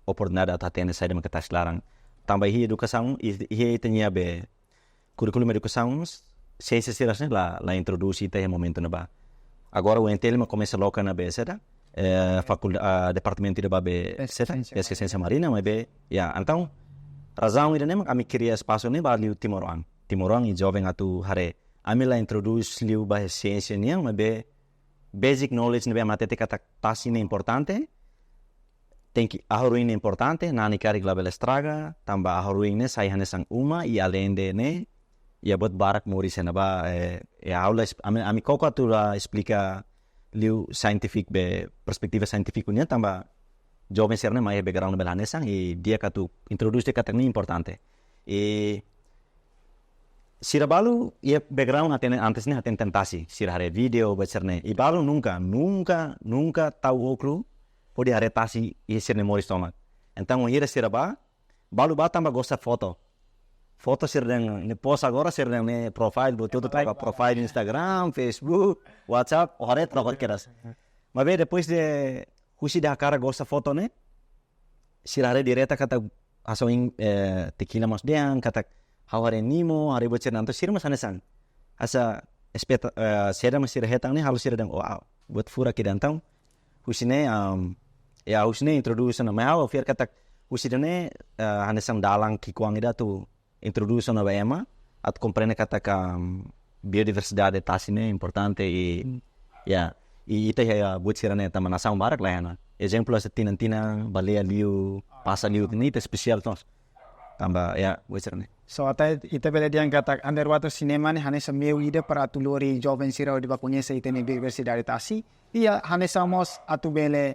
oportunidade atu hatene saida mak iha tasi laran. Tanba iha edukasaun, i-, iha ita-nia be, kurríkulu edukasaun, siénsia sira hanesan ne'e la, la introdús ita iha momentu ne'ebá. Agora UNTL mak komesa loke ona be saida, eh, fakulda-, ah, departamentu ida ba be Peskia saida, Siénsia Peskia Siénsia Marina, maibé, ya, entaun, Razaun ida-ne'e mak ami kria espasu ne'e ba liu timoroan. Timoroan i joven atu haree. Ami la introdús liu ba siénsia nian, maibé basic knowledge ne'ebé ami hatete katak tasi ne'e importante, tenke, ahu-ruin ne'e importante, nani karik labele estraga, tanba ahu-ruin ne'e sai hanesan uma, i aleinde ne'e, iha buat barak moris iha ne'ebá, eh, eh, ha'u la es-, ami, ami koko atu la esplika liu saintifik be, perspetiva saintifik nian, tanba joven sira-ne'e mai background ne'ebé la hanesan, i di'ak atu introdús de'it katak ne'e importante. I sira balu iha background hatene, antes ne'e hatene tentasi, sira haree vídeo, buat sira-ne'e. I balu nunka, nunka, nunka tau óklu hodi haree tasi iha sira-nia moris tomak. Entaun, wainhira sira bá, balu bá tanba gosta foto. Foto sira dehan ne'e post agora, sira dehan ne'e profile, buat hotu-hotu, troka profile Instagram, Facebook, WhatsApp, ó haree troka kedas. Maibé depois de husi ida hakarak gosta foto ne'e, sira haree direta katak hasoin, eh, Tequila mós dehan, katak ha'u haree Nemo, haree buat sira-ne'e, entaun sira mós hanesan. Hanesan espeta-, eh, saida mak sira hetan ne'e halo sira dehan, "Wow, buat furak ida." Entaun husi ne'e, um, ya, husi ne'e introdús ona, maibé ha'u fiar katak husi ida-ne'e, eh, hanesan dalan ki'ikoan ida atu introdús ona ba ema, atu komprende katak, um, biodiversidade tasi ne'e importante i, hmm, ya, i ita iha buat sira-ne'e tanba nasaun barak la iha ona. Ezemplu, hanesan tinan-tinan, baleia liu, pasa liu, ne'e ita espesiál loos. Tanba, ya, buat sira-ne'e. So, ita, ita bele dehan katak Underwater Cinema ne'e hanesan meiu ida para atu lori joven sira hodi bá koñese ita-nia biodiversidade tasi. I hanesan mós atu bele,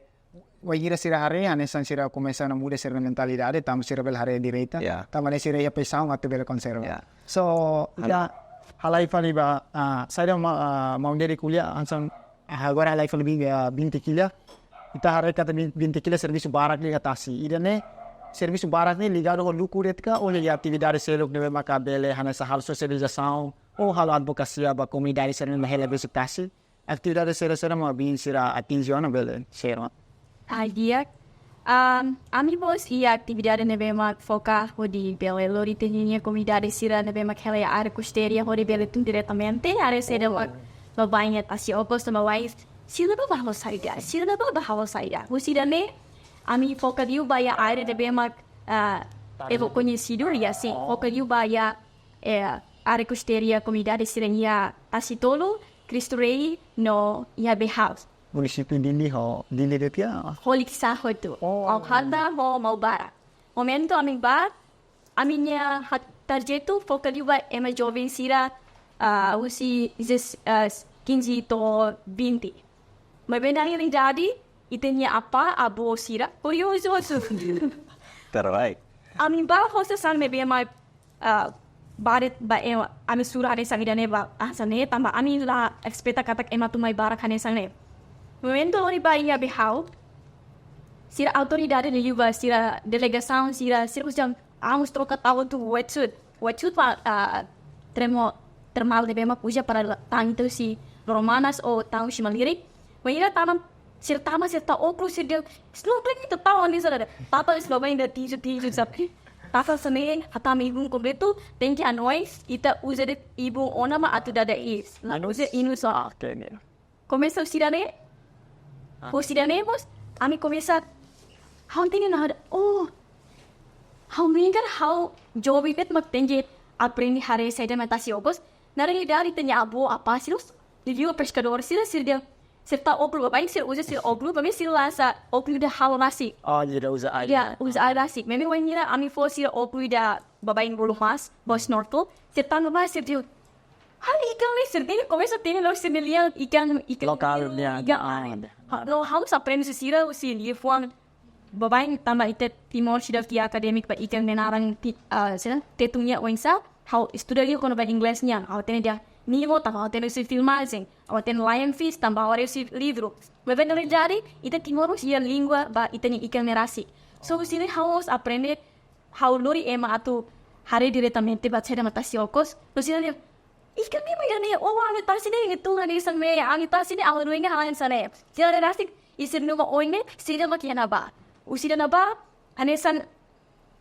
wainhira sira haree, hanesan sira komesa ona muda sira-nia mentalidade, tanba sira bele haree direta, ya, tanba ne'e sira iha paixaun atu bele konserva. Ya. So, han- ita halai fali ba, ah, saida ma-, ah, maun Deddy ko'alia, hanesan, ah, agora halai fali ba, ah, Been Tequila. Ita haree katak Been, Been Tequila servisu barak liga tasi. Ida-ne'e, servisu barak ne'e ligadu ho lucru de'it ka, ou liga atividade seluk ne'ebé maka bele hanesan halo sosializasaun, ou halo advokasia ba komunidade sira-ne'ebé hela besik tasi. Atividade sira-sira mak Been sira atinje ona bele share ona. Ah, di'ak. Um, ami mós iha atividade ne'ebé mak foka hodi bele lori ita-nia komunidade sira ne'ebé mak hela iha área kosteira hodi bele tun diretamente área saida mak baibain iha tasi okos no baibain. Sira ne'ebá bá halo saida, sira ne'ebá bá halo saida. Husi ida-ne'e, ami foka liu ba iha área ne'ebé mak, ah, ema koñesidu, ya, sin. Foka liu ba iha, eh, área kosteira komunidade sira iha Tasi Tolu, Cristo Rei, no iha Behout. Munisípiu Dili ho Dili de'it iha? Ho Likisá hotu. Oh. Aukata ho Maubara. Momentu ami bá, ami-nia ha-, tarjetu foka liu ba ema joven sira, ah, husi dezes-, ah, kinze to'o vinte. Maibé na realidade, ita-nia apá, avó sira, kuriozu, kuriozu. Terbaik. Ami bá ho sasán ne'ebé mak, ah, barak ba ema, ami sura hanesan ida-ne'e ba, hanesan ne'e, tanba ami la espeta katak ema atu mai barak hanesan ne'e. Momentu lori ba iha Behout, sira autoridade liuliu ba sira delegasaun sira, sira husu, "Vamos trocar tau tu wetsuit." Wetsuit ba, ah, termo, termál ne'ebé mak uza para la-, tan ita husi loro-manas ou tan husi malirin. Wainhira tama, sira tama, sira tau óklu, sira dehan, "Snorkeling ita tau hanesan ne'e." Tata snorkeling ida tiju, tiju, sabe? Tata sene, hatama ibun kompletu, tenke hanoin, ita uza de'it ibun ona mak atu dada iis. La uza inus ona. Oke, ne'e. Komesa husi ida-ne'e. Ah. Husi ida-ne'e mós, ami komesa, ha'u hatene nada. Oh, ha'u mengar ha'u joven de'it mak tenke aprende haree saida mak tasi okos. Na realidade ita-nia avó, apá sira, liuliu peskadór sira, sira dehan, sira tau óklu baibain, sira uza sira óklu, maibé sira la uza óklu ida halo rasik. Oh, ida uza air. Ya, uza air rasik. Maibé wainhira ami fó sira óklu ida baibain bolu mas, ba snorkel, sira tanu ba, sira dehan, "Ha'u ikan ne'e," sira dehan, komesa hatene loos sira-nia lian ikan, ikan. Lokál nian. Ikan. Ah, ida. Ha, no, ha'u mós aprende husi sira, husi liafuan baibain tanba ita Timor seidauk iha akademik ba ikan nia naran ti-, ah, sira, tetun nian oinsá, ha'u estuda liu kona-ba inglés nian, ha'u hatene dehan Nemo tanba ha'u hatene husi filmajen, ha'u hatene lionfish tanba ha'u haree husi livru. Maibé na realidade, ita Timor mós iha língua ba ita-nia ikan ne'e rasik. So, husi ne'e ha'u mós aprende, ha'u lori ema atu haree diretamente ba saida mak tasi okos. No sira dehan, "Ikan ne'e mak iha ne'e, oh, ami tasi ne'e, ne'e tun hanesan ne'e, ami tasi ne'e, ami ruinga hanesan ne'e." Sira haree rasik, i sira numa oin ne'e, sira mak iha ne'ebá. Husi ida-ne'ebá, hanesan,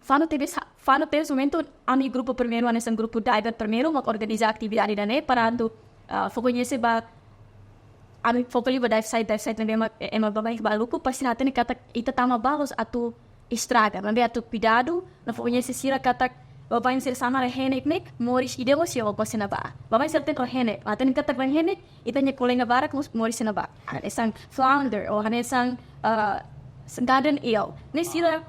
fanu tebes ha-, fanu tebes momentu, ami grupu primeiru, hanesan grupu diver primeiru, mak organiza atividade ida-ne'e, para atu, ah, fó koñese ba, ami foka liu ba dive site, dive site ne'ebé ema, ema baibain bá luku, para sira hatene katak ita tama ba loos atu estraga, maibé atu kuidadu, no fó koñese sira katak, baibain sira sama rai-henek ne'e, moris ida mós iha okos iha ne'ebá. Baibain sira hatene rai-henek, hatene katak rai-henek, ita-nia kolega barak mós moris iha ne'ebá. Hanesan flounder, ou hanesan, ah, garden eel. Ne'e sira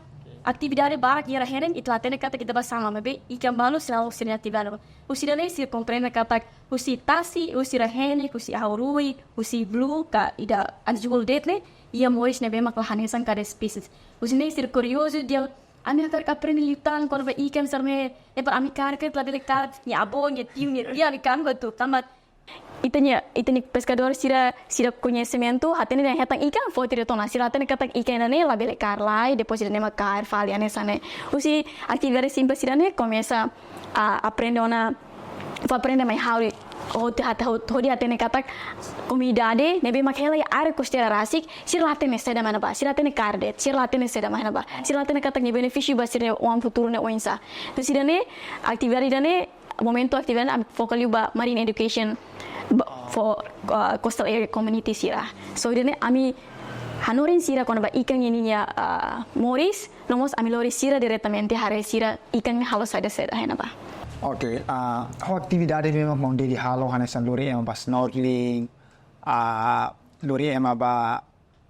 atividade barak iha rai-henek, ita hatene katak ita-boot sama, maibé ikan balu sira, sira-nia atividade. Husi ida-ne'e sira komprende katak, husi tasi, husi rai-henek, husi ahu-ruin, husi blue, ka ida azul de'it ne'e, iha moris ne'ebé mak la hanesan kada espésie. Husi ne'e sira kuriozu dehan, ami hakarak aprende liután kona-ba ikan sira-ne'e, ne'e para ami kaer, kaer labele kaer, nia avó, nia tiu, nia tia, ami kaer hotu, tanba ita-nia, ita-nia peskadór sira, sira koñesimentu, hatene dehan hetan ikan, foti de'it ona, sira hatene katak ikan ida-ne'e labele kaer lai, depois ida-ne'e mak kaer fali hanesan ne'e. Husi atividade simples sira-ne'e, komesa, ah, aprende ona, fó aprende mai ha'u, hodi hat-, hodi, hodi hatene katak komunidade ne'ebé mak hela iha área kosteira rasik, sira la hatene saida mak iha ne'ebá, sira hatene kaer de'it, sira la hatene saida mak iha ne'ebá, sira la hatene katak nia benefísiu ba sira-nia oan futuru ne'e oinsá. Husi ida-ne'e, atividade ida-ne'e, momentu atividade ami foka liu ba marine education, ba, for, uh, coastal area community sira. So ida-ne'e ami hanorin sira kona-ba ikan ninia, uh, moris, no mós ami lori sira diretamente haree sira ikan halo saida-saida iha ne'ebá. Oke, ah, ho atividade ne'ebé mak maun Dedi halo hanesan lori ema ba snorkeling, ah, lori ema ba,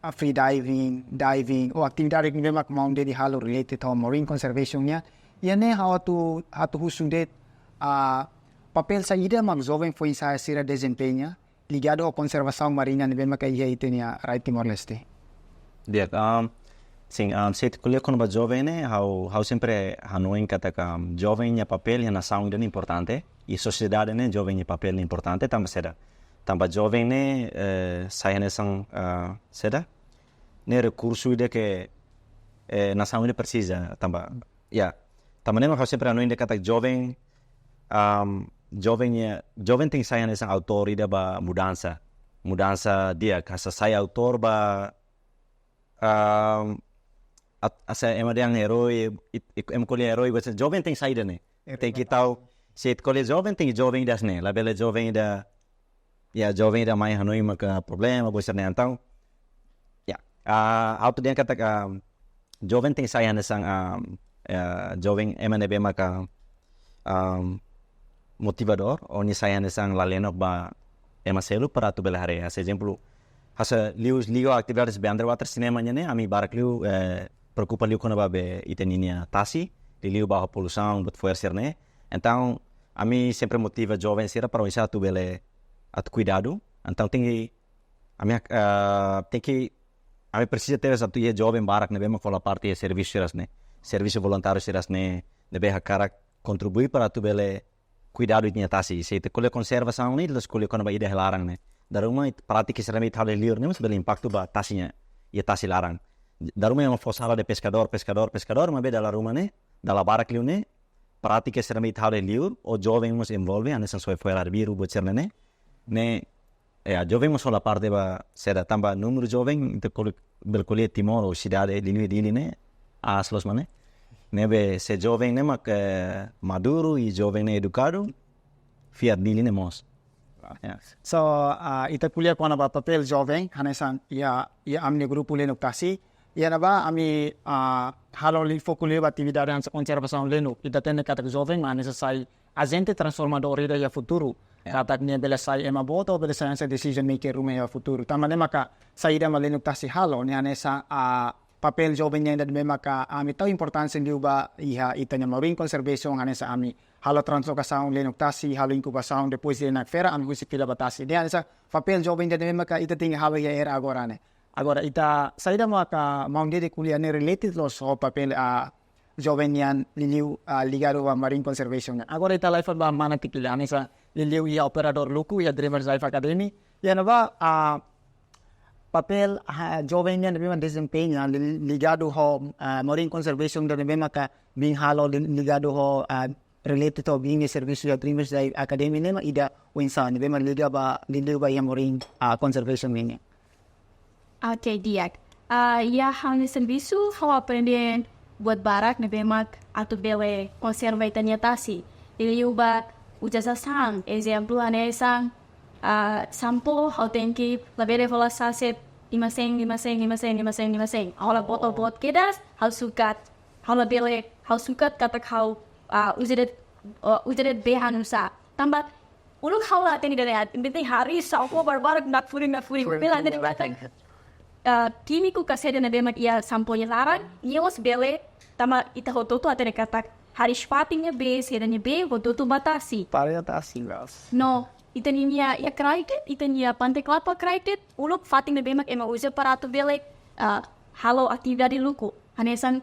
ah, free diving, diving, ou atividade ne'ebé mak maun Dedi halo related ho marine conservation nian. Iha ne'e ha'u atu, atu husu de'it, ah, papél saida mak joven foin-sa'e sira dezempeña, ligadu ho konservasaun marinha ne'ebé maka iha ita-nia rai Timor-Leste. Di'ak, um, sin, um, se ita ko'alia kona-ba joven ne'e, ha'u, ha'u sempre hanoin katak, um, joven nia papél iha nasaun ida-ne'e importante, iha sosiedade ne'e joven nia papél ne'e importante, tanba saida? Tanba joven ne'e, eh, sai hanesan, eh, saida? Ne'e rekursu ida ke, eh, nasaun ida presiza, tanba, ya. Tanba ne'e mak ha'u sempre hanoin dehan katak joven, um, joven nia, joven tenke sai hanesan autór ida ba mudansa. Mudansa di'ak, hanesan sai autór ba, um, at-, hanesan ema dehan herói, it-, it-, ema ko'alia herói, but joven tenke sai ida-ne'e. Herói. Tenke tau, se ko'alia joven, tenke joven ida hanesan ne'e. Labele joven ida, ya, joven ida mai hanoin maka problema, buat sira-ne'e entaun. Ya, ah, ha'u atu dehan katak, ah, joven tenke sai hanesan, ah, eh, joven ema ne'ebé maka, ah, motivadór, ou nia sai hanesan lalenok ba ema seluk para atu bele haree. Hanesan ezemplu, hanesan liu, liga ho atividades be underwater cinema nian ne'e, ami barak liu, eh, preokupa liu kona-ba be ita ninia tasi, liuliu ba poluisaun, buat fo'er sira-ne'e. Entaun, ami sempre motiva joven sira para oinsá atu bele atu kuidadu. Entaun tenke, ami, eh, tenke, ami presiza tebes atu iha joven barak ne'ebé mak hola parte iha servisu sira-ne'e, servisu voluntáriu sira-ne'e, ne'ebé hakarak kontribui para atu bele kuidadu ita-nia tasi. Se ita ko'alia konservasaun ne'e, ita ko'alia kona-ba ida iha laran ne'e. Dala ruma ita prátika sira ne'ebé ita halo iha liur ne'e mós bele impaktu ba tasi nian, iha tasi laran. Dala ruma ema fó sala dehan peskadór, peskadór, peskadór, maibé dala ruma ne'e, dala barak liu ne'e, prátika sira ne'ebé ita halo iha liur, ou joven mós envolve, hanesan soe fo'er arbiru, buat sira-ne'e. Ne'e, ya, joven mós hola parte ba saida, tanba númeru joven, ita ko'alia, bele ko'alia Timor ou sidade, liuliu Dili ne'e, aas loos mak ne'e. Ne'ebé se joven ne'e mak, eh, maduru i joven ne'e edukadu, fiar Dili ne'e mós. Ya. So, ah, ita ko'alia kona-ba papél joven, hanesan iha, iha ami-nia grupu Lenuk Tasi, iha ne'ebá ami, ah, halo liu foku liu ba atividade hanesan konservasaun lenuk. Ita hatene katak joven mak hanesan sai ajente transformadór ida iha futuru. Ya. Katak nia bele sai ema boot, bele sai hanesan decision maker ruma iha futuru. Tanba ne'e maka saida mak Lenuk Tasi halo, ne'e hanesan, ah, papél joven nian ida ne'ebé maka ami tau importánsia liu ba iha ita-nia marine conservation, hanesan ami halo translokasaun Lenuk Tasi, halo inkubasaun, depois de nakfera ami husi fila ba tasi. Ne'e hanesan papél joven ida ne'ebé maka ita tenke halo iha era agora ne'e. Agora ita saida maka maun Dedi ko'alia ne'e related loos ho papél, ah, joven nian liuliu, ah, ligadu ba marine conservation nian. Agora ita live ba mana Tikila, hanesan liuliu iha operadór Luku, iha Dreamers Life Academy. Iha ne'ebá, ah, papél, ah, joven nian ne'ebé mak dezempeña li-, ligadu ho, ah, marine conservation ida ne'ebé maka bin halo li-, ligadu ho, ah, related ho bin nia servisu iha Dreamers Life Academy ne'e mak ida oinsá ne'ebé mak liga ba, liuliu ba iha marine, ah, conservation nian. Oke, di'ak. Ah, iha ha'u-nia servisu, ha'u aprende buat barak ne'ebé mak atu bele konserva ita-nia tasi. Liuliu ba uza sasán, ezemplu hanesan, ah, sampo, ha'u tenke labele hola saset lima sen, lima sen, lima sen, lima sen, lima sen. Ha'u la boto buat kedas, ha'u sukat. Ha'u la bele, ha'u sukat katak ha'u, ah, uza de'it, ah, uza de'it bee ha'u-nia osan. Tanba uluk ha'u la hatene ida-ne'e, yang penting hariis sampah barbarak nakfuri, nakfuri. Bele hatene katak, ah, kímiku ka saida ne'ebé mak iha sampah nia laran, nia mós bele, tanba ita hotu-hotu hatene katak hariis fatin nia bee, saida nia bee, hotu-hotu ba tasi. Para tasi, guys. No, ita-nia, iha kraik de'it, ita-nia Pante Klapa kraik de'it, uluk fatin ne'ebé mak ema uza para atu bele, ah, halo atividade luku. Hanesan,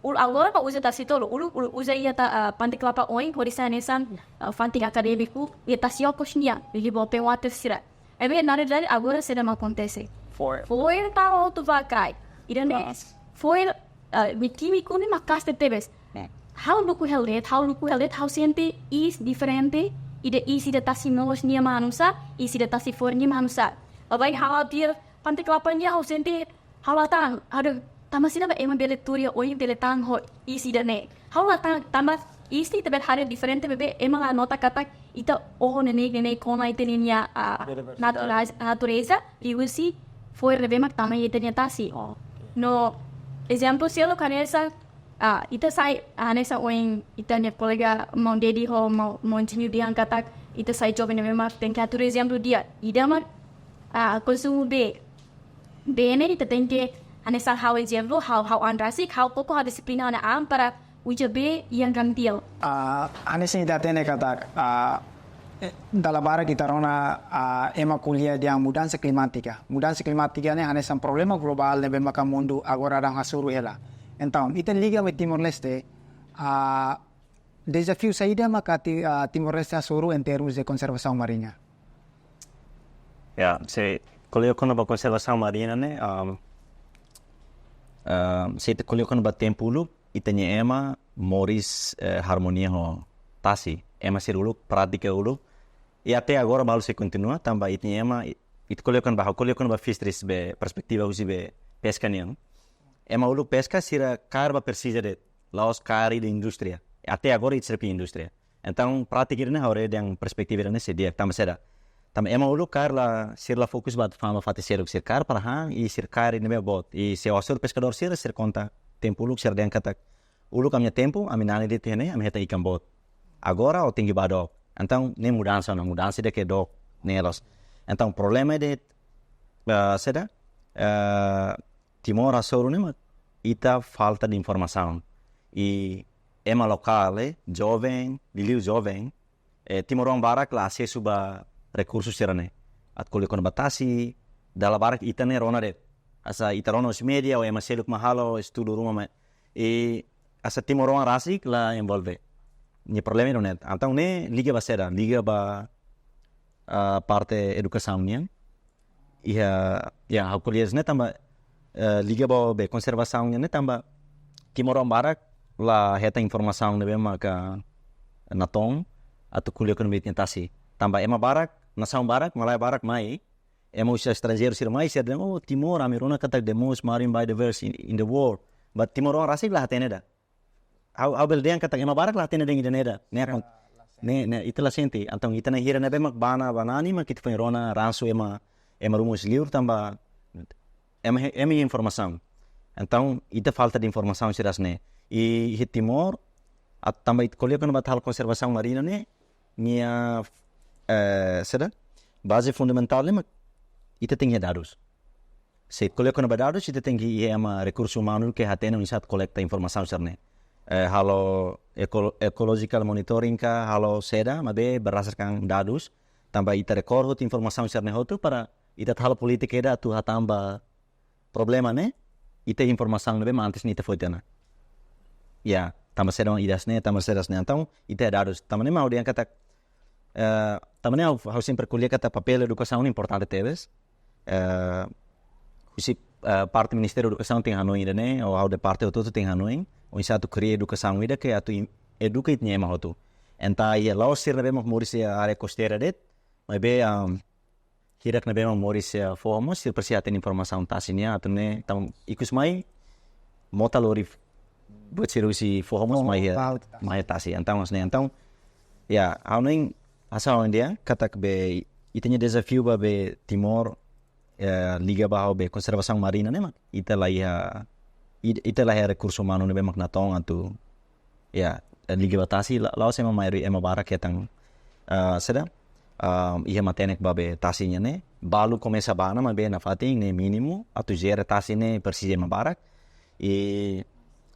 uluk agora mak uza tasi tolu, uluk, uluk uza iha ta, ah, Pante Klapa oin, hodi sai hanesan, ah, fatin akadémiku, iha tasi okos nian, liuliu ba open water sira. Maibé, na realidade, agora saida mak akontese. Fo'er. Fo'er tau hotu ba kraik. Ida-ne'e, fo'er, ah, nia kímiku ne'e maka'as tebes. Ha'u luku hela de'it, ha'u luku hela de'it, ha'u sente iis diferente, ida iis ida tasi moos nia mak ha'u-nia osan, iis ida tasi fo'er nia mak ha'u-nia osan. Baibain ha'u tuir Pante Klapa nian ha'u sente, ha'u la tahan, aduh, tanba saida mak ema bele tuur iha oin bele tahan ho iis ida-ne'e. Ha'u la tahan, tanba iis ita bele haree diferente maibé, ema la nota katak ita oho neineik, neineik kona ita-nia, ah, biodiversidade, natureza, natureza, liuhusi fo'er ne'ebé mak tama iha ita-nia tasi. Oh. No, ezemplu seluk hanesan, ah, ita sai, ah, hanesan ohin ita-nia kolega maun Dedi ho maun, maun Jinyu dehan katak, ita sai joven ne'ebé mak tenke hatudu ezemplu di'ak. Ida mak, ah, konsumu bee. Bee ne'e ita tenke, hanesan ha'u ezemplu, ha'u, ha'u an rasik, ha'u koko ha'u dixiplina ha'u-nia an para uza bee yang gantil. Ah, hanesan ita hatene katak, ah, eh, dala barak ita rona, ah, ema ko'alia dehan mudansa klimátika. Mudansa klimátika ne'e hanesan problema globál ne'ebé maka mundu agora daudaun hasoru hela. Entaun, ita liga mai Timor-Leste, ah, dezafiu saida maka ti-, ah, Timor-Leste hasoru em termos de conservação marinha? Ya, se ko'alia kona-ba konservasaun marina ne'e, um, um, se ita ko'alia kona-ba tempu uluk, ita-nia ema moris, eh, harmonia ho tasi. Ema sira uluk, prátika uluk. I até agora balu sei kontinua, tanba ita-nia ema, i-, ita ko'alia kona-ba, ko'alia kona-ba fisheries be, perspetiva husi be peska nian. Ema uluk peska sira kaer ba presiza de'it, la'ós kaer ida indústria. Até agora ita sira iha indústria. Entaun, prátika ida-ne'e ha'u haree dehan perspetiva ida-ne'e sei di'ak, tanba saida? Tanba ema uluk kaer la, sira la fokus ba atu fa'an ba fatin seluk, sira kaer para han, i sira kaer ne'ebé boot. I se ó hasoru peskadór sira, sira konta tempu uluk, sira dehan katak, uluk ami-nia tempu, ami na'in de'it iha ne'e, ami hetan ikan boot. Agora ó tenke bá dook. Entaun, ne'e mudansa ona, mudansa ida ke dook, ne'e loos. Entaun, problema ida, eh, saida? Eh, Timor hasoru ne'e mak ita falta de informasaun. I ema lokál, eh, joven, liuliu joven, eh, timoroan barak la asesu ba rekursu sira-ne'e. Atu ko'alia kona-ba tasi, dala barak ita ne'e rona de'it. Hanesan ita rona husi média, ou ema seluk mak halo, estudu ruma mak. I hanesan timoroan rasik la envolve. Nia problema ida-ne'e. Entaun ne'e liga ba saida, liga ba, ah, parte edukasaun nian. Iha, ya, ha'u ko'alia hanesan ne'e tanba, eh, liga ba be konservasaun nian ne'e tanba timoroan barak la hetan informasaun ne'ebé maka natoon atu ko'alia kona-ba ita-nia tasi. Tanba ema barak, nasaun barak, malae barak mai, ema husi estranjeiru sira mai, sira dehan, "Oh, Timor, ami rona katak the most marine biodiverse in, in the world." But timoroan rasik la hatene ida. Ha'u, ha'u bele dehan katak ema barak la hatene dehan ida-ne'e ida. Ne'e akon-, ne'e, ne'e, ita la sente. Entaun, ita-nia hira ne'ebé mak bá ona, bá ona ne'e mak ita foin rona ransu ema, ema ruma husi liur tanba ema he-, ema iha informasaun. Entaun, ita falta de informasaun sira hanesan ne'e. I, iha Timor, atu tanba ita ko'alia kona-ba atu halo konservasaun marina ne'e, nia, eh, saida? Baze fundamentál ne'e mak ita tenke iha dadus. Se ko'alia kona-ba dadus, ita tenke iha ema rekursu umanu ke hatene oinsá atu kolekta informasaun sira-ne'e. Eh, halo eko-, ecological monitoring ka, halo saida, maibé berdasarkan dadus, tanba ita rekor hotu informasaun sira-ne'e hotu para ita atu halo polítika ida atu hatán ba problema ne'e, ita iha informasaun ne'ebé mak antes ne'e ita foti ona. Ya, tanba saida mak ida hanesan ne'e, tanba saida hanesan ne'e. Entaun, ita iha dadus. Tanba ne'e mak ha'u dehan katak, eh, tanba ne'e ha'u, ha'u sempre ko'alia katak papél edukasaun ne'e importante tebes. Eh, husi, eh, parte Ministériu Edukasaun tenke hanoin ida-ne'e, ou ha'u dehan parte hotu-hotu tenke hanoin, oinsá atu kria edukasaun ida ke atu im-, eduka ita-nia ema hotu. Entaun iha la'ós sira ne'ebé mak moris iha área kosteira de'it, maibé, um, hirak ne'ebé mak moris iha foho mós, sira presiza hatene informasaun tasi nian, atu nune'e, entaun, ikus mai, mota lori buat sira husi foho mós mai iha, mai iha tasi. Entaun, hanesan ne'e, entaun, ya, ha'u hanoin, hanesan ha'u dehan, katak be, ita-nia dezafiu ba be Timor, eh, liga ba ha'u be konservasaun marina ne'e mak ita la iha, it-, ita la iha rekursu umanu ne'ebé mak natoon atu, ya, eh, liga ba tasi la-, la'ós ema maioria, ema barak hetan, ah, saida, ah, iha matenek ba be tasi nian ne'e, balu komesa bá ona maibé nafatin ne'e mínimu, atu jere tasi ne'e presiza ema barak. I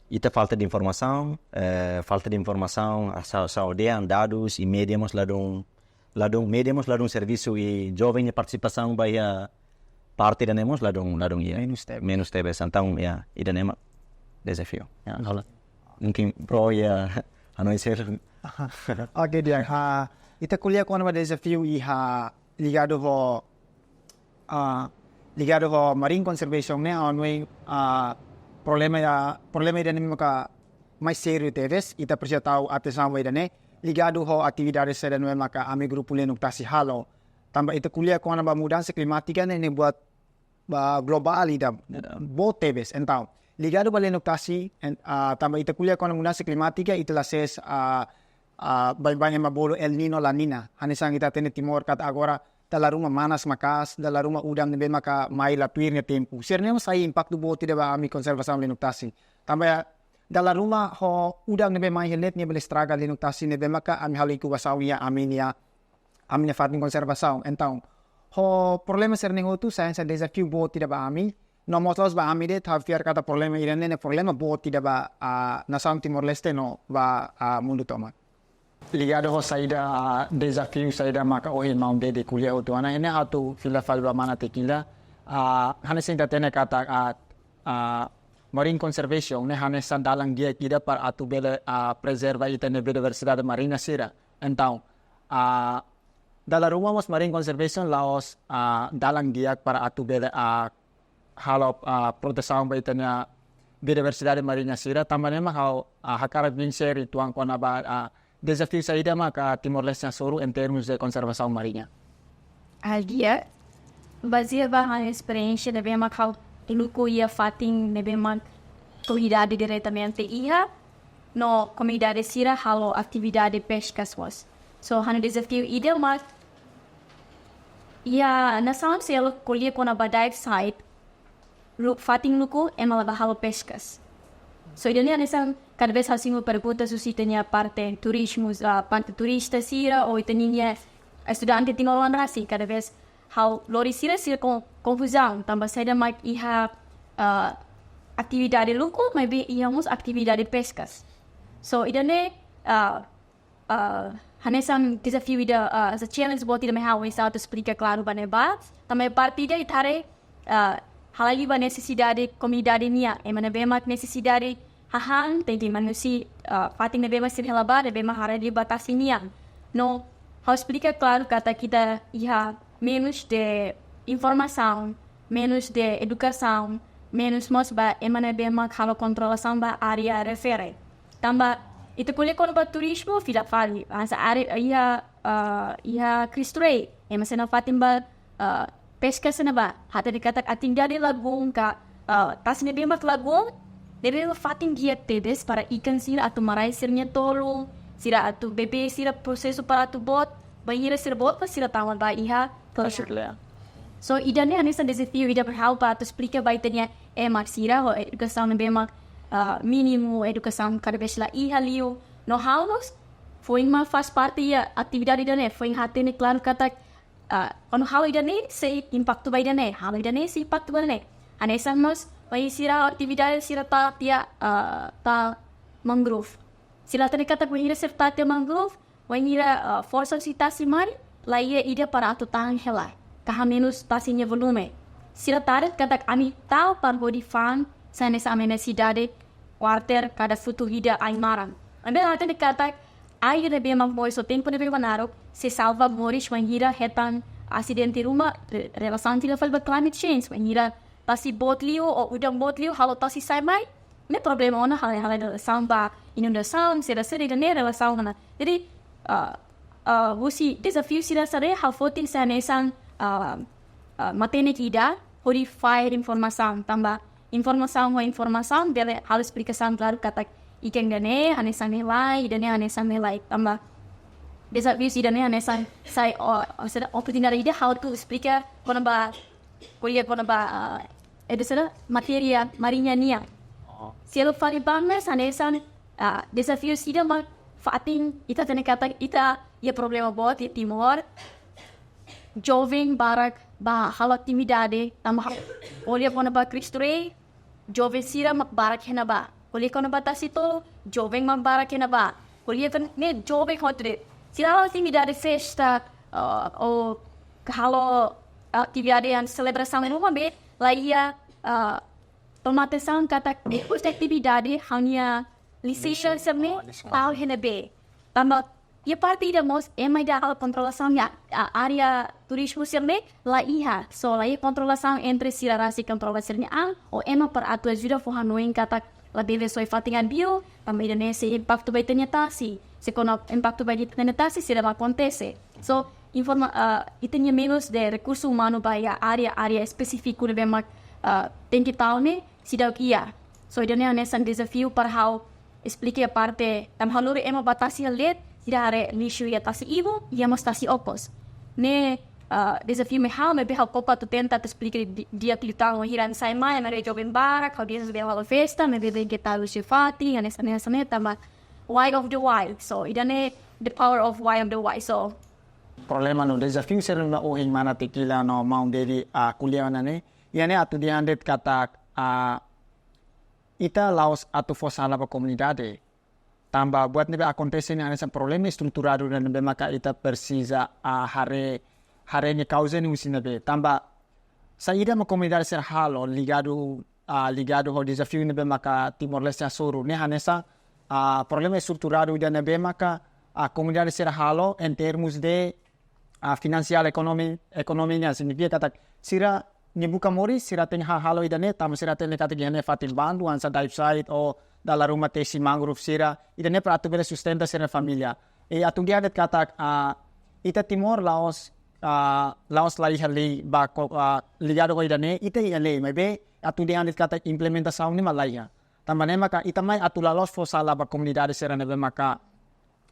ita falta de informasaun, eh, falta de informasaun, ah, sa-, sá dehan dadus i média mós ladún, ladún, média mós ladún servisu i joven nia partisipasaun ba iha parte ida-ne'e mós ladún, ladún iha. Menus tebes. Menus tebes. Entaun, ya, ida-ne'e mak dezafiu. Ya. Hola. Mungkin Bro iha hanoin seluk. Oke, di'ak. Ah, ita ko'alia kona-ba dezafiu iha ligadu ho, ah, ligadu ho marine conservation ne'e, ha'u hanoin, ah, problema ya, problema ida-ne'e maka mais sériu tebes, ita presiza tau atensaun ba ida-ne'e, ligadu ho atividade saida ne'ebé maka ami grupu Lenuk Tasi halo. Tanba ita ko'alia kona-ba mudansa klimátika ne'e, ne'e buat ba globál ida, ya, boot tebes. Entaun, ligadu ba Lenuk Tasi, en-, ah, tanba ita ko'alia kona-ba mudansa klimátika, ita la ses, ah, ah, baibain ema bolu El Niño, La Niña. Hanesan ita hatene Timor katak agora dala ruma manas maka'as, dala ruma udan ne'ebé maka mai la tuir nia tempu. Sira-ne'e mós sai impaktu boot ida ba ami konservasaun Lenuk Tasi. Tanba ya, dala ruma ho udan ne'ebé mai hela de'it nia bele estraga Lenuk Tasi ne'ebé maka ami halo inkubasaun iha ami-nia, ami-nia fatin konservasaun. Entaun, ho problema sira-ne'e hotu sai hanesan dezafiu boot ida ba ami. No mós la'ós ba ami de'it, ha'u fiar katak problema ida-ne'e ne'e problema boot ida ba, ah, nasaun Timor-Leste no ba, ah, mundu tomak. Ligadu ho saida, ah, dezafiu saida maka ohin maun Dede ko'alia hotu ona, ne'e ha'u atu fila fali ba mana Tequila. Ah, hanesan ita hatene katak, ah, ah, marine conservation ne'e hanesan dalan di'ak ida para atu bele, ah, prezerva ita-nia biodiversidade marina sira. Entaun, ah, dala ruma mós marine conservation la'ós, ah, dalan di'ak para atu bele, ah, halo, ah, protesaun ba ita-nia biodiversidade marina sira, tanba ne'e mak ha'u, ah, hakarak bin share uitoan kona-ba, ah, dezafiu saida maka Timor-Leste hasoru em termos de conservação marinha. Ah, di'ak, bazeia ba ha'u-nia esperiénsia ne'ebé mak ha'u luku iha fatin ne'ebé mak komunidade diretamente iha, no komunidade sira halo atividade peskas mós. So, ha'u-nia dezafiu ida mak iha nasaun seluk ko'alia kona-ba dive site, lu-, fatin luku ema la bá halo peskas. So, ida-ne'e hanesan kada vez ha'u simu pergunta husi ita-nia parte turizmu, ah, parte turista sira, ou ita-nia estudante timoroan rasik, kada vez ha'u lori sira, sira kon-, konfuzaun, tanba saida mak iha, ah, atividade luku, maibé iha mós atividade peskas. So, ida-ne'e, ah, ah, hanesan dezafiu ida, ah, hanesan challenge boot ida mai ha'u oinsá atu esplika klaru ba ne'ebá. Tanba parte ida ita haree, ah, halai liu ba nesesidade komunidade nian, ema ne'ebé mak nesesidade hahán, tenke manusia, ah, fatin ne'ebé mak sira hela bá, ne'ebé mak haree liu ba tasi nian. No, ha'u esplika klaru katak ita iha menus de informasaun, menus de edukasaun, menus mós ba ema ne'ebé mak halo kontrolasaun ba área refere. Tanba ita ko'alia kona-ba turizmu, fila fali. Hanesan área iha, ah, iha Cristo Rei, ema sei nafatin bá, ah, peskas ne'ebá. Hatene katak atividade lagun ka, ah, tasi ne'ebé mak lagun, ne'ebé mak fatin di'ak tebes para ikan sira atu marahi sira-nia tolun, sira atu bebé, sira prosesu para atu boot, bainhira sira boot, para sira tama ba iha. Asik le. So, ida-ne'e hanesan dezafiu ida ba ha'u para atu esplika ba ita-nia ema sira ho edukasaun ne'ebé mak, ah, mínimu, edukasaun kada vez la iha liu. No ha'u mós foin mak faz parte iha atividade ida-ne'e, foin hatene klaru katak, ah, kuandu halo ida-ne'e sei impaktu ba ida-ne'e, halo ida-ne'e sei impaktu ba ida-ne'e. Hanesan mós, bainhira sira atividade sira tau tiha, ah, tau mangrove. Sira hatene katak bainhira sira tau tiha mangrove, bainhira, ah, forsa husi tasi mai, la iha ida para atu tahan hela, ka hamenus tasi nia volume. Sira tau de'it katak ami tau para hodi fa'an, sai hanesan ami-nia sidade, kuarter, kada futu ida ai-maran. Maibé la hatene katak, air ne'ebé mak moris ho tempu ne'ebé mak naruk, sei salva moris bainhira hetan asidente ruma, re-, relasaun fila fali ba climate change, bainhira tasi boot liu, ou udan boot liu, halo tasi sai mai, ne'e problema ona, halo, halo relasaun ba inundasaun, saida, saida, ida-ne'e relasaun ona. Jadi, ah, ah, husi dezafiu sira hanesan ne'e, ha'u foti hanesan, ah, ah, matenek ida, hodi fahe informasaun, tanba informasaun ho informasaun, bele halo esplikasaun klaru katak ikan ida-ne'e, hanesan ne'e lai, ida-ne'e hanesan ne'e lai, tanba dezafiu ida-ne'e hanesan sai, oh, hanesan oportunidade ida ha'u atu esplika kona-ba ko'alia kona-ba, ah, ida sira, matéria mariña nian. Seluk fali ba ne'e hanesan, ah, dezafiu ida mak fatin ita hatene katak ita iha problema boot iha Timor. Joven barak bá halo atividade, tanba ko'alia kona-ba Cristo Rei, joven sira mak barak iha ne'ebá. Ko'alia kona-ba Tasi Tolu, joven mak barak iha ne'ebá. Ko'alia kona-ba joven hotu de'it. Sira halo atividade festa, ah, ou halo atividade selebrasaun iha uma be, la iha, ah, toma atensaun katak depois de atividade, ha'u-nia lisensa sira-ne'e tau iha ne'ebé. Tanba iha parte ida mós ema ida halo kontrolasaun iha, ah, área turizmu sira-ne'e la iha. So, la iha kontrolasaun entre sira rasik kontrola sira-nia an, ou ema para atu ajuda fó hanoin katak labele soe fatin an biu, tanba ida-ne'e sei impaktu ba ita-nia tasi. Se kuandu impaktu ba ita-nia tasi, sei la akontese. So, informa, ah, ita-nia meius de rekursu umanu ba iha área, área espesífiku ne'ebé mak, ah, tenke tau ne'e, seidauk iha. So, ida-ne'e hanesan dezafiu para ha'u esplika iha parte, tanba ha'u lori ema bá tasi iha leet, sira haree lixu iha tasi ibun, iha mós tasi okos. Ne'e, ah, dezafiu mai ha'u, maibé ha'u koko atu tenta atu esplika di-, di'ak liután, hira sai mai, maibé joven barak, ha'u dehan bele halo festa, maibé tenke tau lixu fatin, hanesan, hanesan ne'e, tanba why of the why. So, ida-ne'e the power of why of the why. So, problema no dezafiu sira ne'ebé ohin mana Tequila no maun Dedi, ah, ko'alia ona ne'e. Iha ne'e atu dehan de'it katak, ah, ita la'ós atu fó sala ba komunidade. Tanba buat ne'ebé akontese ne'e hanesan problema estruturadu ida ne'ebé maka ita presiza, ah, haree, haree nia kauza ne'e husi ne'ebé. Tanba saida mak komunidade sira halo ligadu, ah, ligadu ho dezafiu ne'ebé maka Timor-Leste hasoru. Ne'e hanesan, ah, problema estruturadu ida ne'ebé maka, ah, komunidade sira halo em termos de, ah, finansiál, ekonomi, ekonomia nian, signifika katak sira-nia buka moris, sira tenke ha-, halo ida-ne'e, tanba sira hatene katak iha ne'e fatin bandu, hanesan dive site ou dala ruma tesi mangrove sira, ida-ne'e para atu bele sustenta sira-nia família. I atu dehan de'it katak, ah, ita Timor la'ós, ah, la'ós la iha lei ba ko-, ah, ligadu ho ida-ne'e, ita iha lei, maibé atu dehan de'it katak implementasaun ne'e mak la iha. Tanba ne'e maka ita mai atu la la'ós fó sala ba komunidade sira ne'ebé maka,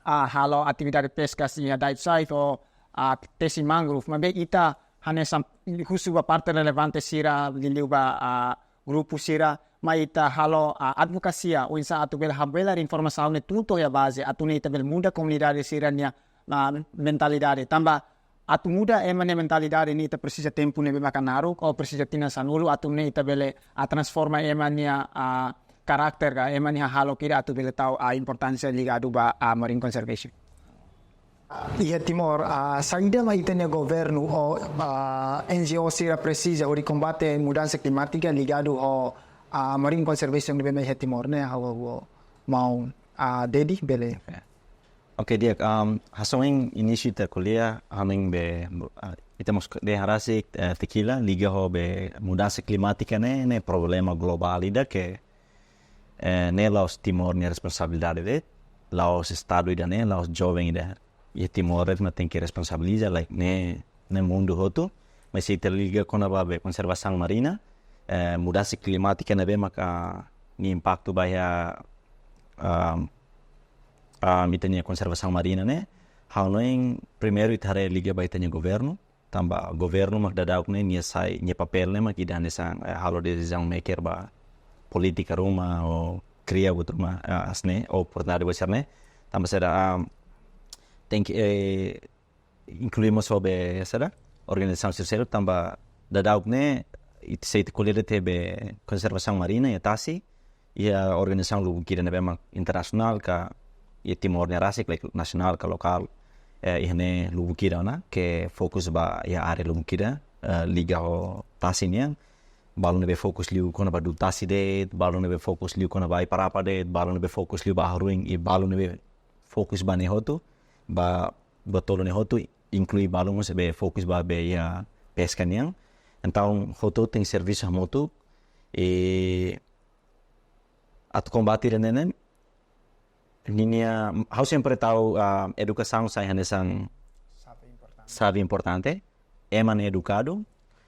ah, halo atividade peska iha dive site ou, ah, tesi mangrove. Maibé ita hanesan husu ba parte relevante sira, liuliu ba, ah, grupu sira, mai ita halo, ah, advokasia, oinsá atu bele habelar informasaun ne'e tuur to'o iha baze, atu nune'e ita bele muda komunidade sira-nia, ah, mentalidade. Tanba atu muda ema nia mentalidade ne'e ita presiza tempu ne'ebé maka naruk, ou presiza tinan sanulu, atu nune'e ita bele, ah, transforma ema nia, ah, karakter ka ema nia hahalok ida atu bele tau, ah, importánsia ligadu ba, ah, marine conservation. Iha Timor, ah, saida mak ita-nia governu ou, ah, N G O sira presiza hodi kombate mudansa klimátika ligadu ho, ah, marine conservation ne'ebé mak iha Timor ne'e, ha'u, ha'u, maun, ah, Dedi, bele. Oke, di'ak, um, hanesan inísiu ita ko'alia, hanoin be, ah, ita mós dehan rasik, eh, Tequila, liga ho be mudansa klimátika ne'e, ne'e problema globál ida ke, eh, ne'e la'ós Timor nia responsabilidade de'it, la'ós Estadu ida-ne'e, la'ós joven ida iha Timor de'it mak tenke responsabiliza, like, ne'e, ne'e mundu hotu, mas se ita liga kona-ba be konservasaun marina, eh, mudansa klimátika ne'ebé maka nia impaktu ba iha, um, um, ita-nia konservasaun marina ne'e, ha'u hanoin primeiru ita haree liga ba ita-nia governu, tanba governu mak daudauk ne'e nia sai, nia papél ne'e mak ida hanesan, eh, halo decision maker ba polítika ruma ou kria buat ruma, eh, hanesan ne'e, oportunidade buat sira-ne'e. Tanba saida, um, tenke, eh, inklui mós ho be, saida, organizasaun sira seluk, tanba daudauk ne'e, it-, se ita ko'alia de'it be konservasaun marina iha tasi, iha organizasaun lubuk ida ne'ebé mak internasionál ka iha Timor nia rasik, like, nasionál ka lokál, eh, iha ne'e lubuk ida ona, ke fokus ba iha área lubuk ida, eh, liga ho tasi nian, balu ne'ebé fokus liu kona-ba du'ut tasi de'it, balu ne'ebé fokus liu kona-ba ai-parapa de'it, balu ne'ebé fokus liu ba haruin, i balu ne'ebé fokus ba ne'e hotu, ba, ba tolu ne'e hotu, inklui balu mós ne'ebé fokus ba be iha peska nian. Entaun, hotu tenke servisu hamutuk, i atu kombate ida-ne'e ne'e, ninia, ha'u sempre tau, ah, edukasaun sai hanesan xave importante. Ema ne'e edukadu,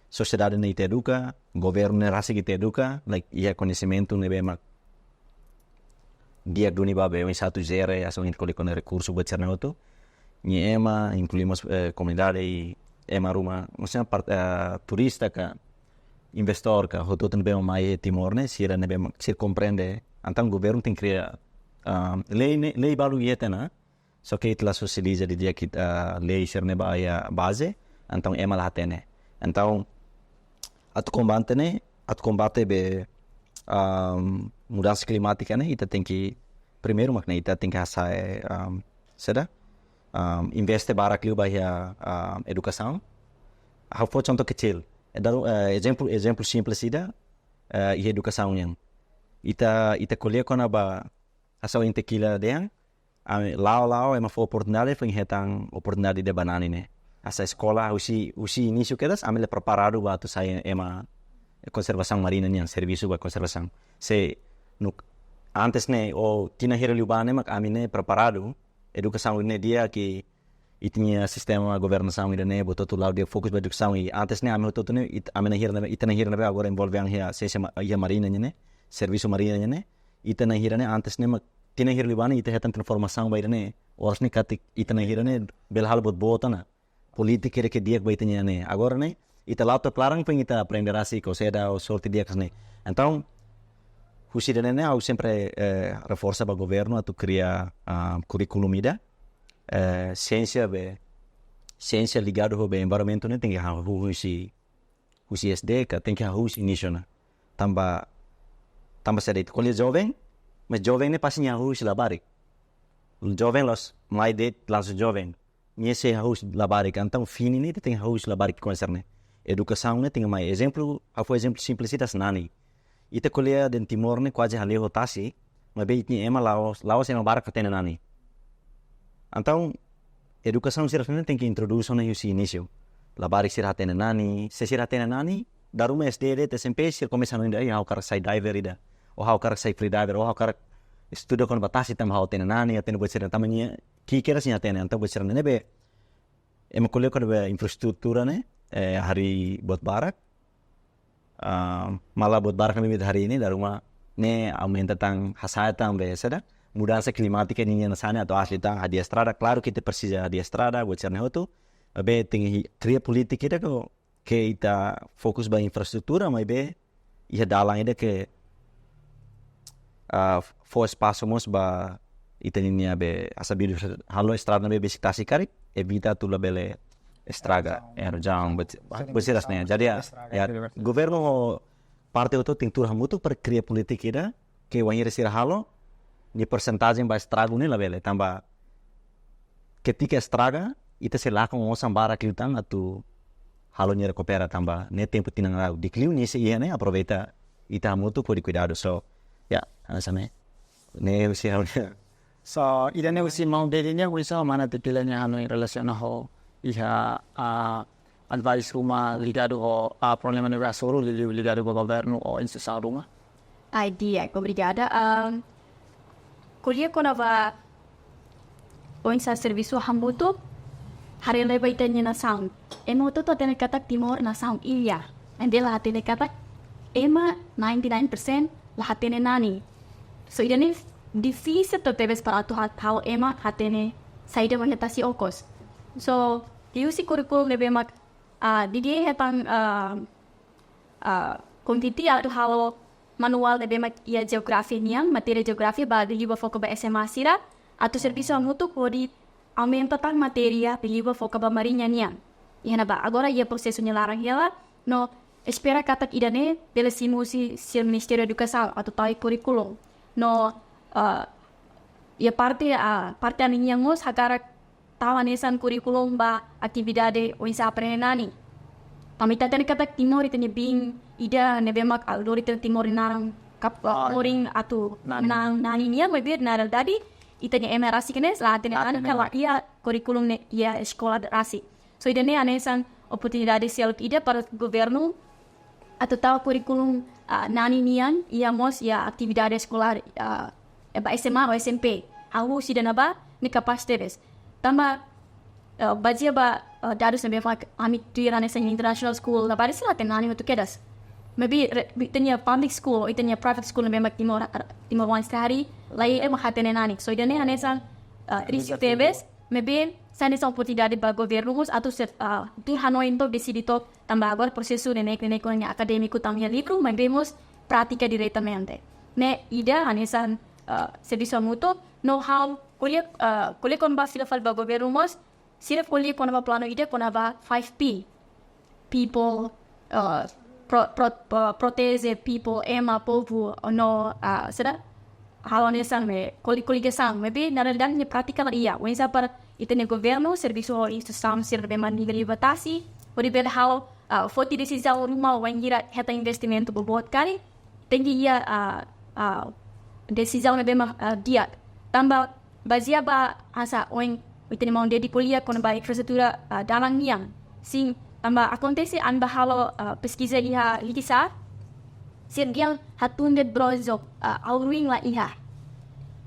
sosiedade ne'e ita eduka, governu ne'e rasik ita eduka, like, iha koñesimentu ne'ebé mak di'ak duni ba be oinsá atu jere, hanesan ohin ko'alia kona-ba rekursu buat sira-ne'e hotu. Nia ema, inklui mós, eh, komunidade i ema ruma, maksudnya part-, eh, turista ka, investór ka hotu-hotu ne'ebé mai iha Timor ne'e, sira ne'ebé sira komprende. Entaun governu tenke kria, ah, lei ne'e, lei balu iha tiha ona. Só ke ita la sosializa didi'ak ita, ah, lei sira-ne'e ba iha baze, entaun ema la hatene. Entaun atu kombate ne'e, atu kombate be, ah, mudansa klimátika ne'e, ita tenke, primeiru mak ne'e, ita tenke hasa'e, ah, saida, ah, investe barak liu ba iha, ah, edukasaun. Ha'u fó konta kecil. Eh, daru, eh, ezemplu, ezemplu simples ida, eh, iha edukasaun nian. Ita, ita ko'alia kona-ba hanesan ohin Tequila dehan, ah, la'o, la'o, ema fó oportunidade, foin hetan oportunidade ida ba nani ne'e. Hanesan eskola, husi, husi inísiu kedas, ami la preparadu ba atu sai ema konservasaun mariña nian, servisu ba konservasaun. Se, no, antes ne'e, ou tinan hira liubá ne'e, mak ami ne'e preparadu, edukasaun ne'e di'ak, ita-nia sistema governasaun ida-ne'e, buat hotu la'o di'ak, fokus ba edukasaun, i antes ne'e, ami hotu-hotu ne'e, it-, ami na'in hira ne'ebé, ita na'in hira ne'ebé agora envolve an iha siénsia ma-, iha mariña nian ne'e, servisu mariña nian ne'e, ita na'in hira ne'e, antes ne'e, mak tinan hira liubá ne'e, ita hetan transformasaun ba ida-ne'e, oras ne'e katak ita na'in hira ne'e, bele halo buat boot ona. Polítika ida ke di'ak ba ita-nia ne'e. Agora ne'e, ita la'o to'o klaran foin ita aprende rasik, ou saida, ou sorte di'ak ne'e. Entaun, husi ida-ne'e ne'e, ha'u sempre, eh, reforsa ba governu atu kria, ah, kurríkulu ida. Eh, siénsia be, siénsia ligadu ho be environmentu ne'e tenke hahú husi, husi S D ka tenke hahú husi inísiu ona. Tanba, tanba saida ita ko'alia joven, mas joven ne'e pasti nia hahú husi labarik. Joven la'ós mai de'it langsung joven. Nia sei hahú husi labarik, entaun fini ne'e ita tenke hahú husi labarik konser ne'e. Edukasaun ne'e tenke mai. Ezemplu, ha'u fó ezemplu simples ida hanesan nani. Ita ko'alia dehan Timor ne'e kuaze hale'u ho tasi, maibé ita-nia ema la'ós, la'ós ema barak hatene nani. Entaun, edukasaun sira ne'e tenke introdús ona husi inísiu. Labarik sira hatene nani, se sira hatene nani, dala ruma S D de'it, S M P sira komesa hanoin dehan, "Ai, ha'u hakarak sai diver ida. Ou ha'u hakarak sai free diver, ou ha'u hakarak estuda kona-ba tasi tanba ha'u hatene nani, hatene buat sira tanba nia ki'ik kedas nia hatene." Entaun buat sira ne'ebé ema ko'alia kona-ba infraestrutura ne'e, eh, harii buat barak. Ah, malah buat barak ne'ebé ita harii ne'e, dala ruma ne'e aumenta tan, hasa'e tan be saida, mudansa klimátika ninia hanesan ne'e atu aat liután, hadi'a estrada, klaru ke ita presiza hadi'a estrada, buat sira-ne'e hotu. Maibé tenke kria polítika ida ke, ke ita fokus ba infraestrutura, maibé iha dalan ida ke, ah, fó espasu mós ba ita ninia be hanesan bidu halo estrada ne'ebé besik tasi karik, evita atu labele estraga, erozaun, buat, buat sira hanesan ne'e. Jadi, ya, ya, governu ho parte hotu tenke tuur hamutuk para kria polítika ida ke wainhira sira halo, nia persentajen ba estragu ne'e labele, tanba ketika estraga, ita sei lakon osan barak liután atu halo nia rekupera tanba ne'e tempu tinan rau. Di'ak liu nia sei iha ne'e, aproveita ita hamutuk hodi kuidadu. So, ya, hanesan ne'e. Ne'e husi ha'u-nia. So, ida-ne'e husi maun Dede nian, oinsá mana Tequila nia hanoin relasiona ho iha, ah, advice ruma ligadu ho, ah, problema ne'ebé hasoru, liuliu ligadu ho governu ou instituisaun ruma? Ai di'ak, obrigada. Ahm, ko'alia kona-ba oinsá servisu hamutuk, haree lai ba ita-nia nasaun. Ema hotu-hotu hatene katak Timor nasaun ida. Entaun la hatene katak ema ninety nine percent la hatene nani. So, ida-ne'e difisil tebes para atu ha-, halo ema hatene saida mak iha tasi okos. So, liuhusi kurríkulu ne'ebé mak, ah, Dede hetan, ah, ah, kontente atu halo manuál ne'ebé mak iha jeografia nian, matéria jeografia ba liuliu ba foka ba S M A sira, atu servisu hamutuk hodi aumenta tan matéria liuliu ba foka ba mariña nian. Iha ne'ebá, agora iha prosesu nia laran hela, no espera katak ida-ne'e bele simu husi, husi Ministériu Edukasaun atu tau iha kurríkulu. No, ah, iha parte, ah, parte ami-nian mós hakarak tau hanesan kurríkulu ba atividade oinsá aprende nani. Tanba ita hatene katak Timor ita-nia biin ida ne'ebé mak lori ita-nia Timor nia naran kap-, ah, morin atu nani. Nani, nani nian, maibé na realidade ita-nia ema rasik ne'e la hatene nani, la hatene nani. Kala iha kurríkulu ne'e iha eskola rasik. So, ida-ne'e hanesan oportunidade seluk ida para governu atu tau kurríkulu, ah, nani nian, iha mós iha atividade eskolár, ah, ba S M A ou S M P. Hahú husi ida-ne'ebá, ne'e kapás tebes. Tanba, ah, bazeia ba, ah, dadus ne'ebé mak ami tuir hanesan international school, labarik sira la hatene nani hotu kedas. Maibé re-, ita-nia public school, ita-nia private school ne'ebé mak Timor, Timor wan sehari, la iha ema hatene nani. So, ida-ne'e hanesan, ah, risku tebes, maibé hanesan oportunidade ba governu mós atu ser, ah, tuur hanoin took, deside took, tanba agora prosesu neineik-neineik ho nia akadémiku tama iha livru, maibé mós prátika diretamente. Ne'e ida hanesan, ah, servisu hamutuk, no ha'u ko'alia, ah, ko'alia kona-ba fila fali ba governu mós, sira ko'alia kona-ba planu ida kona-ba five P. People, ah, pro-, pro-, pro-, proteje people, ema, povu, no, ah, saida, halo hanesan ne'e, koli-, koligasaun, maibé na realidade nia prátika la iha. Oinsá para ita-nia governu servisu ho instituisaun sira ne'ebé mak liga liu ba tasi, hodi bele halo, ah, foti desizaun ruma wainhira hetan investimentu boboot karik, tenke iha, ah, ah, desizaun ne'ebé mak, ah, di'ak. Tanba bazeia ba hanesan ohin ita-nia maun Dedi ko'alia kona-ba infraestrutura, ah, dalan nian. Sin, tanba akontese ami bá halo, ah, peskiza iha Likisá, sira dehan hatún de'it bronjong, ah, aur-oin la iha.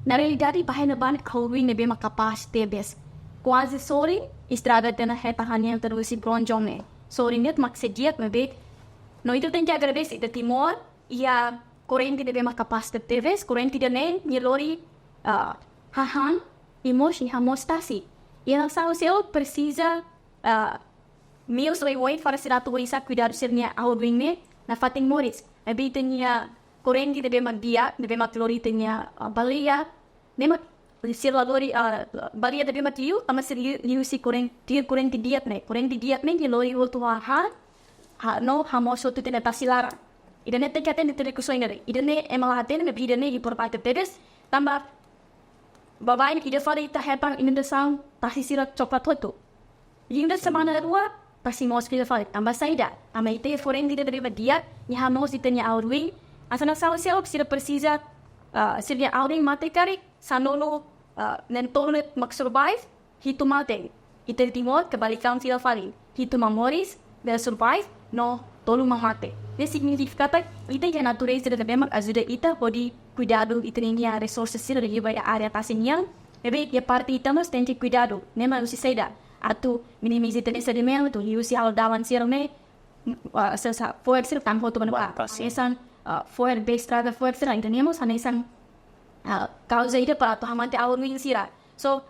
Na realidade bainhira bá ne'e aur-oin ne'ebé mak kapás tebes. Kuaze sorin estrada ita-nia hetan hahán ne'e atu husi bronjong ne'e. Sorin de'it mak sei di'ak, maibé no ita tenke agradese ita Timor iha korrente ne'ebé mak kapás tebes, korrente ida-ne'e nia lori, ah, hahán, i mós nia hamoos tasi. Iha nasaun seluk presiza, ah, meius oioin para sira atu oinsá kuidadu sira-nia aur-oin ne'e nafatin moris. Maibé ita-nia korrente ne'ebé mak di'ak, ne'ebé mak lori ita-nia, ah, baleia, ne'e mak sira la lori, ah, baleia ne'ebé mak liu, tanba sira liu, liu husi korren-, tuir korrente di'ak ne'e. Korrente di'ak ne'e nia lori hotu hahán, ha, no hamoos hotu ita-nia tasi laran. Ida-ne'e tenke hatene ita-nia kusoin ne'e. Ida-ne'e ema la hatene, maibé ida-ne'e importante tebes. Tanba baibain ida fali ita hetan inundasaun, tasi sira coklat hotu. Liu de'it semana rua, tasi moos fila fali. Tanba saida? Tanba ita iha korrente ida ne'ebé mak di'ak, nia hamoos ita-nia aur-oin. Hanesan nasaun seluk sira presiza, ah, sira-nia aur-oin mate karik, sanulu, ah, neen tolu de'it mak survive, hitu mate. Ita Timor kebalikan fila fali. Hitu mak moris, bele survive, no tolu mak mate. Ne'e signifika katak ita iha natureza ida ne'ebé mak ajuda ita hodi kuidadu ita-nia resources sira liu ba iha área tasi nian. Maibé iha parte ita mós tenke kuidadu. Ne'e mak husi saida? Atu minimiza ita-nia sedimentu, liuhusi halo dalan sira ne'e, ah, sesa fo'er sira tama hotu ba ne'ebá. Ba, pasti. Hanesan, ah, fo'er, bee estraga fo'er sira, entaun ne'e mós hanesan, ah, kauza ida para atu hamate aur-oin sira. So,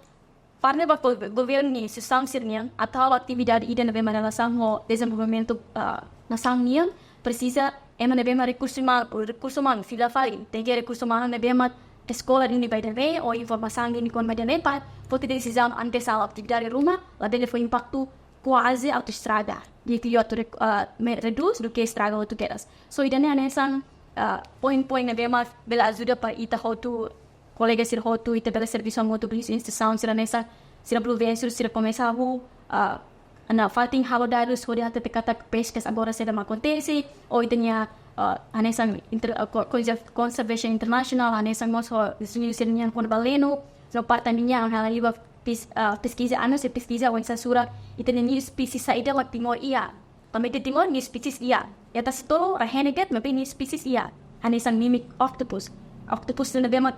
parte ba go-, governu nian, instituisaun sira-nian, atu halo atividade ida ne'ebé mak relasaun ho dezenvolvimentu, ah, nasaun nian, presiza ema ne'ebé mak rekursu uma-, rekursu umanu, fila fali, tenke rekursu umanu ne'ebé mak eskola duni ba ida-ne'e, ou informasaun duni kona-ba ida-ne'e, para foti desizaun antes halo atividade ruma, labele fó impaktu kuaze atu estraga. Di'ak liu atu re-, ah, me-, redús duké estraga hotu kedas. So, ida-ne'e hanesan, ah, poin-poin ne'ebé mak bele ajuda para ita hotu, kolega sira hotu, ita bele servisu hamutuk ho instituisaun sira hanesan, sira Blue-Venture, sira komesa hahú, ah, nafatin halo dadus hodi hatete katak peskas agora saida mak akontese, ou ita-nia, ah, hanesan inter-, ah, co-, conser-, Conservation International, hanesan mós ho Estados Unidos sira-nian kona-ba lenu, no parte ami-nian halo liu ba pes-, ah, peskiza, anu sei peskiza oinsá sura ita-nia niu spesies saida mak Timor iha. Tanba ita Timor niu spesies iha. Iha tasi tolu, rai-henek de'it, maibé niu spesies iha. Hanesan mimic octopus. Octopus ne'ebé mak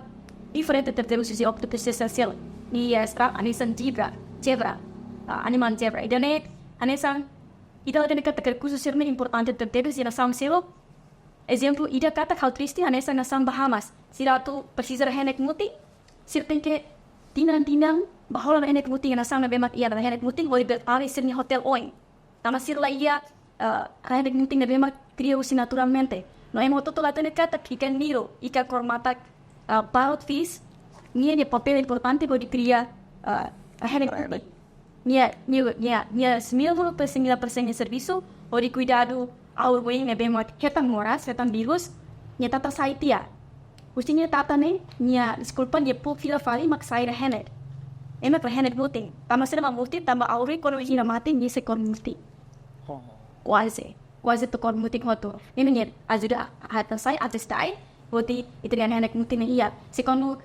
diferente tebes husi octopus sira seluk. Nia iha strap hanesan zebra, zebra. Ah, animál zebra. Ida-ne'e hanesan ita la hatene katak rekursu sira-ne'e importante tebetebes iha nasaun seluk. Ezemplu ida katak ha'u triste hanesan nasaun Bahamas. Sira atu presiza rai-henek mutin, sira tenke tinan-tinan bá hola rai-henek mutin iha nasaun ne'ebé mak iha rai-henek mutin hodi bele tama iha sira-nia hotel oin. Tanba sira la iha, eh, rai-henek mutin ne'ebé mak kria husi naturalmente. No ema hotu-hotu la hatene katak ikan niro, ikan kór matak, eh, parrot fish, nia, nia papél importante hodi kria, eh, rai-henek mutin. Nia, nia, nia, nia sembilan puluh persen, sembilan persen nia servisu hodi kuidadu aur-oin ne'ebé mak hetan moras, hetan vírus, nia tata sai tiha. Husi nia tata ne'e, nia, deskulpa, nia pul fila fali mak sai rai-henek. Ema rai-henek mutin. Tanba saida mak mutin, tanba aur-oin kuandu bainhira mate, nia sei kór mutin. Oh. Kuaze. Kuaze atu kór mutin hotu. Ne'e nia ajuda hetan sai, ates dai, hodi ita-nia rai-henek mutin ne'e iha. Se kuandu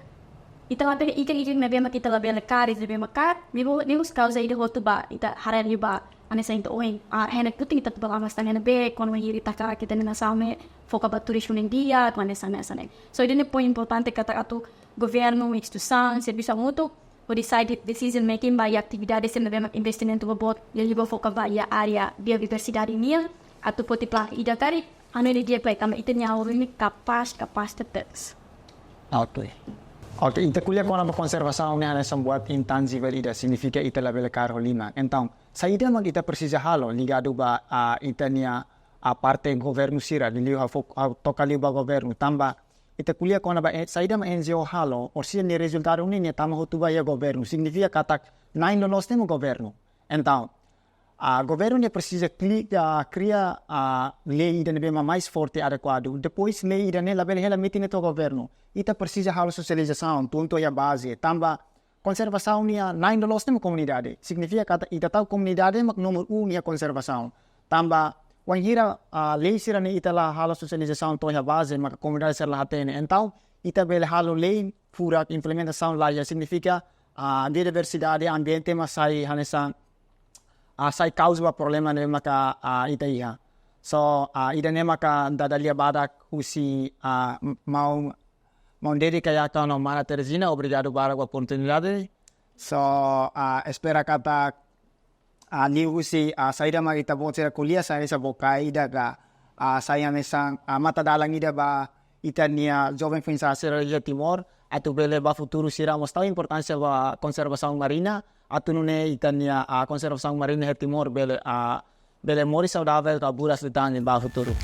ita la hatene ikan-ikan ne'ebé mak ita labele kaer, ne'ebé mak kaer, ne'e mós, ne'e mós kauza ida hotu ba ita haree liu ba hanesan ita ohin, ah, rai-henek mutin ita atu bá la'o mas tan ne'ebé, kuandu bainhira ita hakarak ita-nia nasaun ne'e foka ba turizmu ne'e di'ak, hanesan, hanesan ne'e. So, ida-ne'e poin importante katak atu governu, instituisaun, servisu hamutuk, hodi sai de-, decision making ba iha atividade sira ne'ebé mak investimentu boboot, liuliu ba foka ba iha área biodiversidade nian, atu foti planta ida karik, hanoin di'ak lai tanba ita-nia aur-oin ne'e kapás, kapás tebes. Oke. Oke, ita ko'alia kona-ba konservasaun ne'e hanesan buat intanjivel ida, signifika ita labele kaer ho liman. Entaun, saida mak ita presiza halo ligadu ba, ah, ita-nia, ah, parte governu sira, liuliu ha'u fo-, ha'u toka liu ba governu, tanba ita ko'alia kona-ba, eh, saida mak N G O halo, orsida nia rezultadu ne'e nia tama hotu ba iha governu, signifika katak na'in loloos ne'e mak governu. Entaun, ah, governu ne'e presiza kli-, ah, kria, ah, lei ida ne'ebé mak mais forte, adekuadu. Depois lei ida ne'e labele hela metin ne'e to'o governu. Ita presiza halo sosializasaun, tun to'o iha baze. Tanba konservasaun nia na'in loloos ne'e mak komunidade. Signifika katak ita tau komunidade mak nomor un iha konservasaun. Tanba wainhira, ah, lei sira ne'e ita la halo sosializasaun to'o iha baze, maka komunidade sira la hatene. Entaun, ita bele halo lei furak, implementasaun laiha, signifika, ah, biodiversidade, ambiente mak sai hanesan, ah, sai kauza ba problema ne'ebé maka, ah, ita iha. So, ah, ida-ne'e maka dada lia badak husi, ah, m-, maun, maun Dedi Kayaka no mana Teresina, obrigadu barak ba oportunidade. So, ah, espera katak, ah, liuhusi, ah, saida mak ita-boot sira ko'alia, sai hanesan bokai ida ka, ah, sai hanesan, ah, matadalan ida ba ita-nia joven foin-sa'e sira iha Timor, atu bele ba futuru sira mós tau importánsia ba konservasaun marina, atu nune'e ita-nia, ah, konservasaun marina iha Timor bele, ah, bele moris saudavel ka buras liután ba futuru.